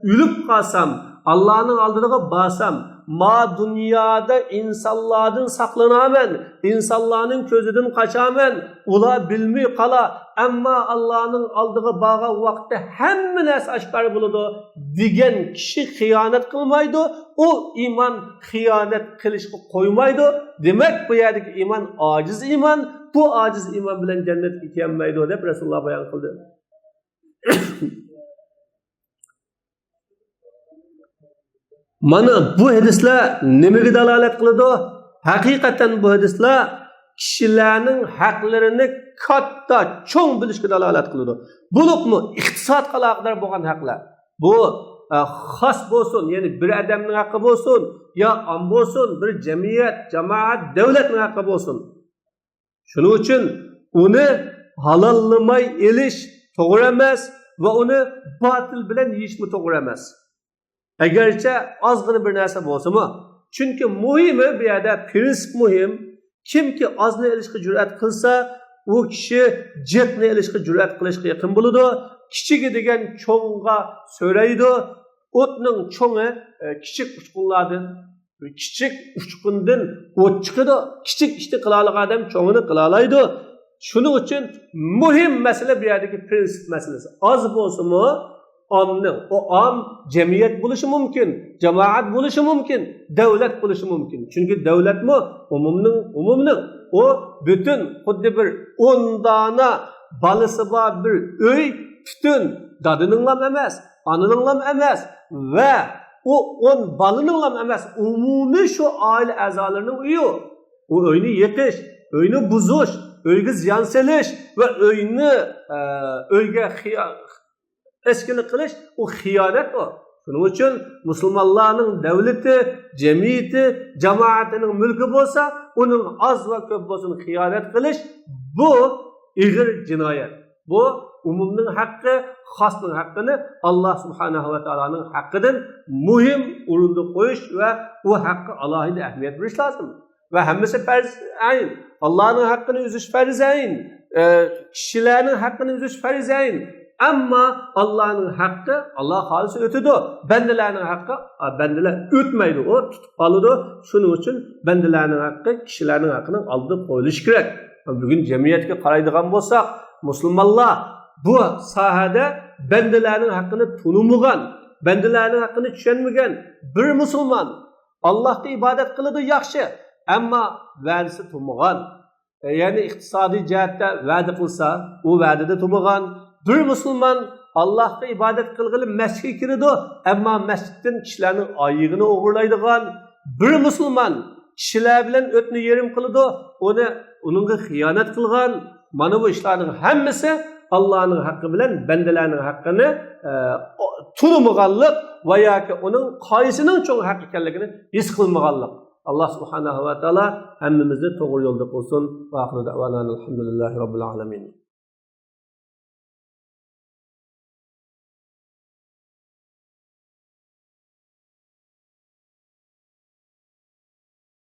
ئۆلۈپ قالسام، ئاللانىڭ ئالدىغا بارسام، ما دۇنيادا ئىنسانلاردىن ساقلىنامەن، ئىنسانلارنىڭ كۆزىدىن قاچامەن، ئۇلار بىلمەي قالا، ئەمما ئاللانىڭ ئالدىغا بارغان ۋاقىتتا ھەممە نەرسە ئاشكارا بولىدۇ دېگەن كىشى خىيانەت قىلمايدۇ. ئۇ ئىمان خىيانەت قىلىشقا قويمايدۇ. دېمەك، بۇ يەردىكى ئىمان ئاجىز ئىمان. بۇ ئاجىز ئىمان بىلەن جەننەتكە كىرەلمەيدۇ، دەپ رەسۇلۇللا بايان قىلدى. مانا بۇ ھەدىسلەر نېمىگە دالالەت قىلىدۇ؟ ھەقىقەتەن بۇ ھەدىسلەر كىشىلەرنىڭ ھەقلىرىنى كاتتا، چوڭ بىلىشكە دالالەت قىلىدۇ. بولۇپمۇ ئىقتىسادقا ئالاقىدار بولغان ھەقلەر. بۇ، ئە، خاس بولسۇن، يەنى بىر ئادەمنىڭ ھەققى بولسۇن، يا ئام بولسۇن، بىر جەمئىيەت، جامائەت، دۆلەتنىڭ ھەققى بولسۇن. شۇنىڭ ئۈچۈن ئۇنى ھالاللىماي ئېلىش توغرا ئەمەس ۋە ئۇنى باتىل بىلەن يېيىشمۇ توغرا ئەمەس. ئەگەرچە ئازغىنە بىر نەرسە بولسىمۇ. چۈنكى مۇھىمى بۇ يەردە پىرىنسىپ مۇھىم. كىمكى ئازنى ئېلىشقا جۈرئەت قىلسا، ئۇ كىشى جىقنى ئېلىشقا جۈرئەت قىلىشقا يېقىن بولىدۇ. كىچىكى دېگەن چوڭغا سۆرەيدۇ. ئوتنىڭ چوڭى، ئە، كىچىك ئۇچقۇنلاردىن، كىچىك ئۇچقۇندىن ئوت چىقىدۇ. كىچىك ئىشنى قىلالىغان ئادەم چوڭىنى قىلالايدۇ. شۇنىڭ ئۈچۈن مۇھىم مەسىلە بۇ يەردىكى پىرىنسىپ مەسىلىسى. ئاز بولسىمۇ، ئامنىڭ، ئۇ ئام جەمئىيەت بولۇشى مۇمكىن، جامائەت بولۇشى مۇمكىن، دۆلەت بولۇشى مۇمكىن. چۈنكى دۆلەتمۇ ئومۇمنىڭ، ئومۇمنىڭ، ئۇ پۈتۈن، خۇددى بىر ئون دانە بالىسى بار بىر ئۆي، پۈتۈن دادىنىڭلام ئەمەس، ئانىنىڭلام ئەمەس ۋە ئۇ ئون بالىنىڭلام ئەمەس، ئومۇمىي شۇ ئائىلە ئەزالىرىنىڭ ئۆيى. ئۇ ئۆينى يېقىش، ئۆينى بۇزۇش، ئۆيگە زىيان سېلىش ۋە ئۆينى، ئە، ئۆيگە خىيا-، ئەسكىلىك قىلىش، ئۇ خىيانەت ئۇ. شۇنىڭ ئۈچۈن مۇسۇلمانلارنىڭ دەۋلىتى، جەمئىيىتى، جامائىتىنىڭ مۈلكى بولسا، ئۇنىڭ ئاز ۋە كۆپ بولسۇن خىيانەت قىلىش، بۇ ئېغىر جىنايەت. بۇ ئومۇمنىڭ ھەققى، خاسنىڭ ھەققىنى ئاللا سۇبھانەھۇ ۋە تائالانىڭ ھەققىدىن مۇھىم ئورۇندا قويۇش ۋە ئۇ ھەققە ئالاھىدە ئەھمىيەت بېرىش لازىم. ۋە ھەممىسى پەرز ئەين. ئاللانىڭ ھەققىنى ئۈزۈش پەرز ئەين. ئە، كىشىلەرنىڭ ھەققىنى ئۈزۈش پەرز ئەين. ئەمما ئاللانىڭ ھەققى، ئاللا خالىسا ئۆتىدۇ. بەندىلەرنىڭ ھەققى، ئا، بەندىلەر ئۆتمەيدۇ، ئۇ تۇتۇپ قالىدۇ. شۇنىڭ ئۈچۈن بەندىلەرنىڭ ھەققى كىشىلەرنىڭ ھەققىنىڭ ئالدىدا قويۇلۇشى كېرەك. بۈگۈن جەمئىيەتكە قارايدىغان بولساق، مۇسۇلمانلار بۇ ساھەدە بەندىلەرنىڭ ھەققىنى تونۇمىغان، بەندىلەرنىڭ ھەققىنى چۈشەنمىگەن بىر مۇسۇلمان ئاللاھقا ئىبادەت قىلىدۇ، ياخشى، ئەمما ۋەدىسى تۇرمىغان. يەنى ئىقتىسادىي جەھەتتە ۋەدە قىلسا، ئۇ ۋەدىدە تۇرمىغان. بىر مۇسۇلمان ئاللاھقا ئىبادەت قىلغىلى مەسچىتكە كىرىدۇ، ئەمما مەسچىتتىن كىشىلەرنىڭ ئايىغىنى ئوغرىلايدىغان. بىر مۇسۇلمان كىشىلەر بىلەن ئۆتنى يېرىم قىلىدۇ، ئۇنى، ئۇنىڭغا خىيانەت قىلغان. مانا بۇ ئىشلارنىڭ ھەممىسى ئاللانىڭ ھەققى بىلەن بەندىلەرنىڭ ھەققىنى، ئە، تونۇمىغانلىق ۋە ياكى ئۇنىڭ قايسىنىڭ چوڭ ھەق ئىكەنلىكىنى ھېس قىلمىغانلىق. ئاللا سۇبھانەھۇ ۋە تائالا ھەممىمىزنى توغرا يولدا قىلسۇن. ۋە ئاخىرۇ دەۋانا ئەلھەمدۇلىللاھى رەببىل ئالەمىن.